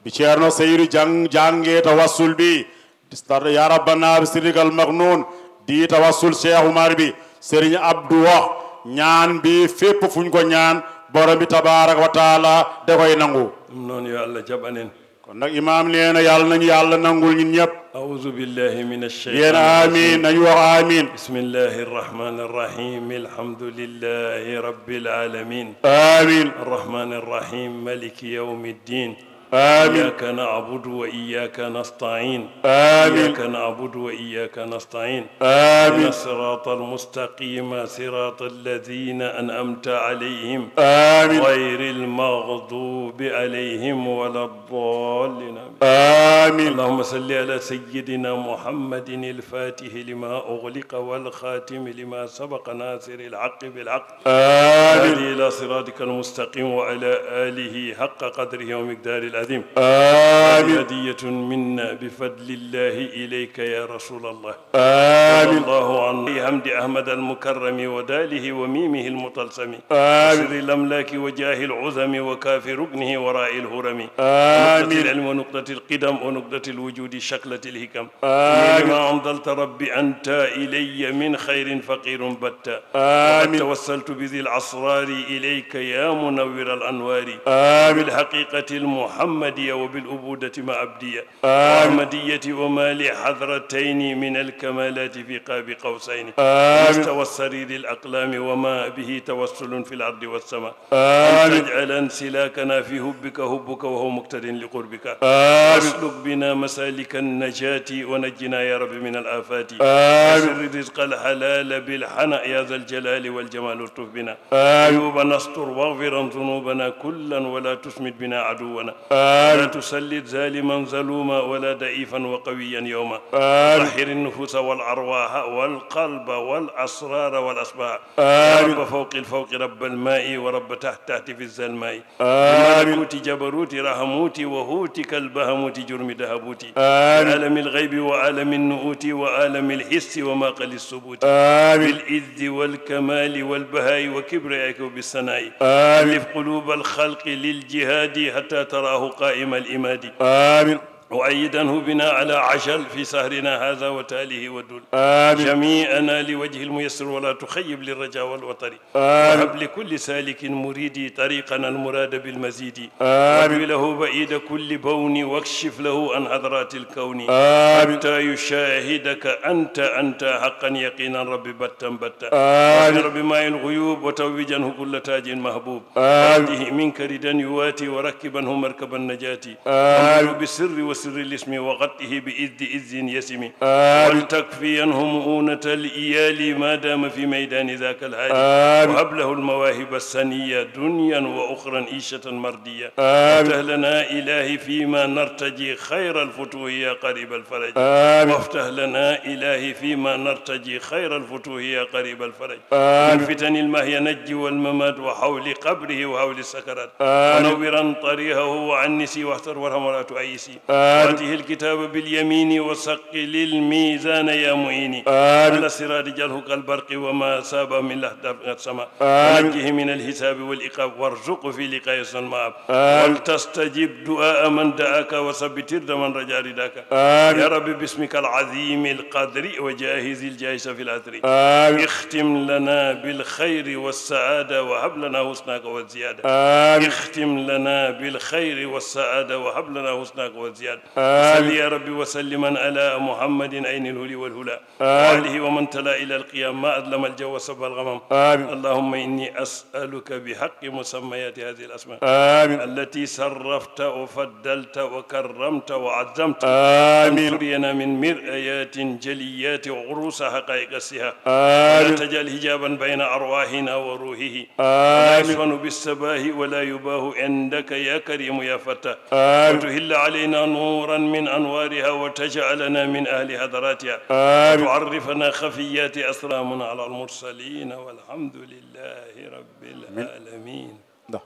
Bi Ceerno Seydu jàng-, jàngee tawassul bi, di star-, yaa Rabbana bi sirrikal maknuun, di tawassul Cheikh Oumar bi, Serigne Abdou wax, ñaan bi fépp fuñ ko ñaan, Borom bi tabaaraka wa taala da koy nangu. Ɗum noon, yo Allah jaɓan en. Kon nag, Imaam nee na, Yàlla nañu Yàlla nangul ñun ñëpp. أعوذ بالله من الشيطان الرجيم. Yéen amiin, nañu wax amiin. بسم الله الرحمن الرحيم. الحمد لله رب العالمين. Amiin. الرحمن الرحيم. مالك يوم الدين. آمين. إياك نعبد وإياك نستعين. آمين. إياك نعبد وإياك نستعين. آمين. اهدنا الصراط المستقيم، صراط الذين أنعمت عليهم. آمين. غير المغضوب عليهم ولا الضالين. آمين. آمين. اللهم صل على سيدنا محمد الفاتح لما أغلق والخاتم لما سبق، ناصر الحق بالحق، آمين. الهادي إلى صراطك المستقيم وعلى آله حق قدره ومقداره العظيم. آمين. هذه هدية منا بفضل الله إليك يا رسول الله. آمين. رضي الله عن حمد أحمد المكرم وداله وميمه المطلسم. آمين. وسر الأملاك وجاه العظم وكاف ركنه وراء الهرم. آمين. ونقطة العلم ونقطة القدم ونقطة الوجود شكلة الحكم. آمين. لما أنزلت رب أنت إلي من خير فقير بت. آمين. وقد توسلت بذي الأسرار إليك يا منور الأنوار. آمين. بالحقيقة المحمدية وبالعبودة مع عبدية. آمين. وأحمدية وما لحضرتين من الكمالات في قاب قوسين. آمين. مستوى السرير الأقلام وما به توسل في الأرض والسماء. آمين. أن تجعل انسلاكنا في حبك حبك وهو مقتض لقربك. آمين. واسلك بنا مسالك النجاة ونجنا يا رب من الآفات. آمين. وسر الرزق الحلال بالحناء يا ذا الجلال والجمال والطف بنا. آمين. عيوبنا استر واغفر ذنوبنا كلا ولا تسمد بنا عدونا. آمين. لا تسلط ظالما ظلوما ولا ضعيفا وقويا يوما. آمين. طهر النفوس والأرواح والقلب والأسرار والأصباح. آمين. يا رب فوق الفوق، رب الماء ورب تحت تحت في الظلماء. آمين. ملكوت جبروت رحموت وهوتك البهموت جرم دهبوت. آمين. عالم الغيب وعالم النؤوت وعالم الحس وما قل الثبوت. آمين. بالعز والكمال والبهاء وكبريائك وبالثناء. آمين. ألف قلوب الخلق للجهاد حتى تراه قائم الإماد. آمين. وأيده بنا على عشل في سهرنا هذا وتاله ودول. آمين. جميعنا لوجه الميسر ولا تخيب للرجاء والوطر. آمين. وهب لكل سالك مريد طريقنا المراد بالمزيد. آمين. واطوي له بعيد كل بون واكشف له عن حضرات الكون. آمين. حتى يشاهدك أنت، أنت حقا يقينا رب بتا بتا. آمين. واغفر بماء الغيوب وتوجنه كل تاج محبوب. آمين. واهده منك ردا يواتي وركبنه مركب النجاة. آمين. واملأه بالسر سر الاسم وغطه بإذ إذ يسم. آمين. ولتكفينه مؤونة الإيال ما دام في ميدان ذاك الهادي. آمين. وهب له المواهب السنية دنيا وأخرى عيشة مردية. آمين. وافتح لنا إلهي فيما نرتجي خير الفتوح يا قريب الفرج. آمين. وافتح لنا إلهي فيما نرتجي خير الفتوح يا قريب الفرج. آمين. من فتن المحيا نج والممات وحول قبره وحول السكرات. آمين. ونورا طريقه وعنسي واحسر وارحم ولا تؤيسي. آمين. وآته الكتاب باليمين وثقل الميزان يا معيني. آمين. على الصراط اجعله كالبرق وما ساب من لهب قد سما. آمين. ونجه من الحساب والعقاب وارزقه في لقاء حسن المآب. آمين. ولتستجب دعاء من دعاك وثبت رد من رجا رداك. آمين. يا رب باسمك العظيم القدر وجاهز الجاهز في الأثر. آمين. اختم لنا بالخير والسعادة وهب لنا حسنك والزيادة. آمين. اختم لنا بالخير والسعادة وهب لنا حسنك والزيادة. آمين. صل يا رب وسلم على محمد عين الهدى والهدى. آمين. وآله ومن تلا إلى القيام ما أظلم الجو وصب الغمام. آمين. اللهم إني أسألك بحق مسميات هذه الأسماء. آمين. التي شرفت وفضلت وكرمت وعظمت. آمين. أن ترينا من مرآيات جليات عروس حقائق الصحة. آمين. ولا تجعل حجابا بين أرواحنا وروحه. ولا آمين. يصفن بالصباح ولا يباه عندك يا كريم يا فتاح. آمين. وتهل علينا نورا من أنوارها وتجعلنا من أهل حضراتها. آمين. وتعرفنا خفيات أسرار. سلام على المرسلين والحمد لله رب العالمين. Da.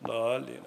ضالين.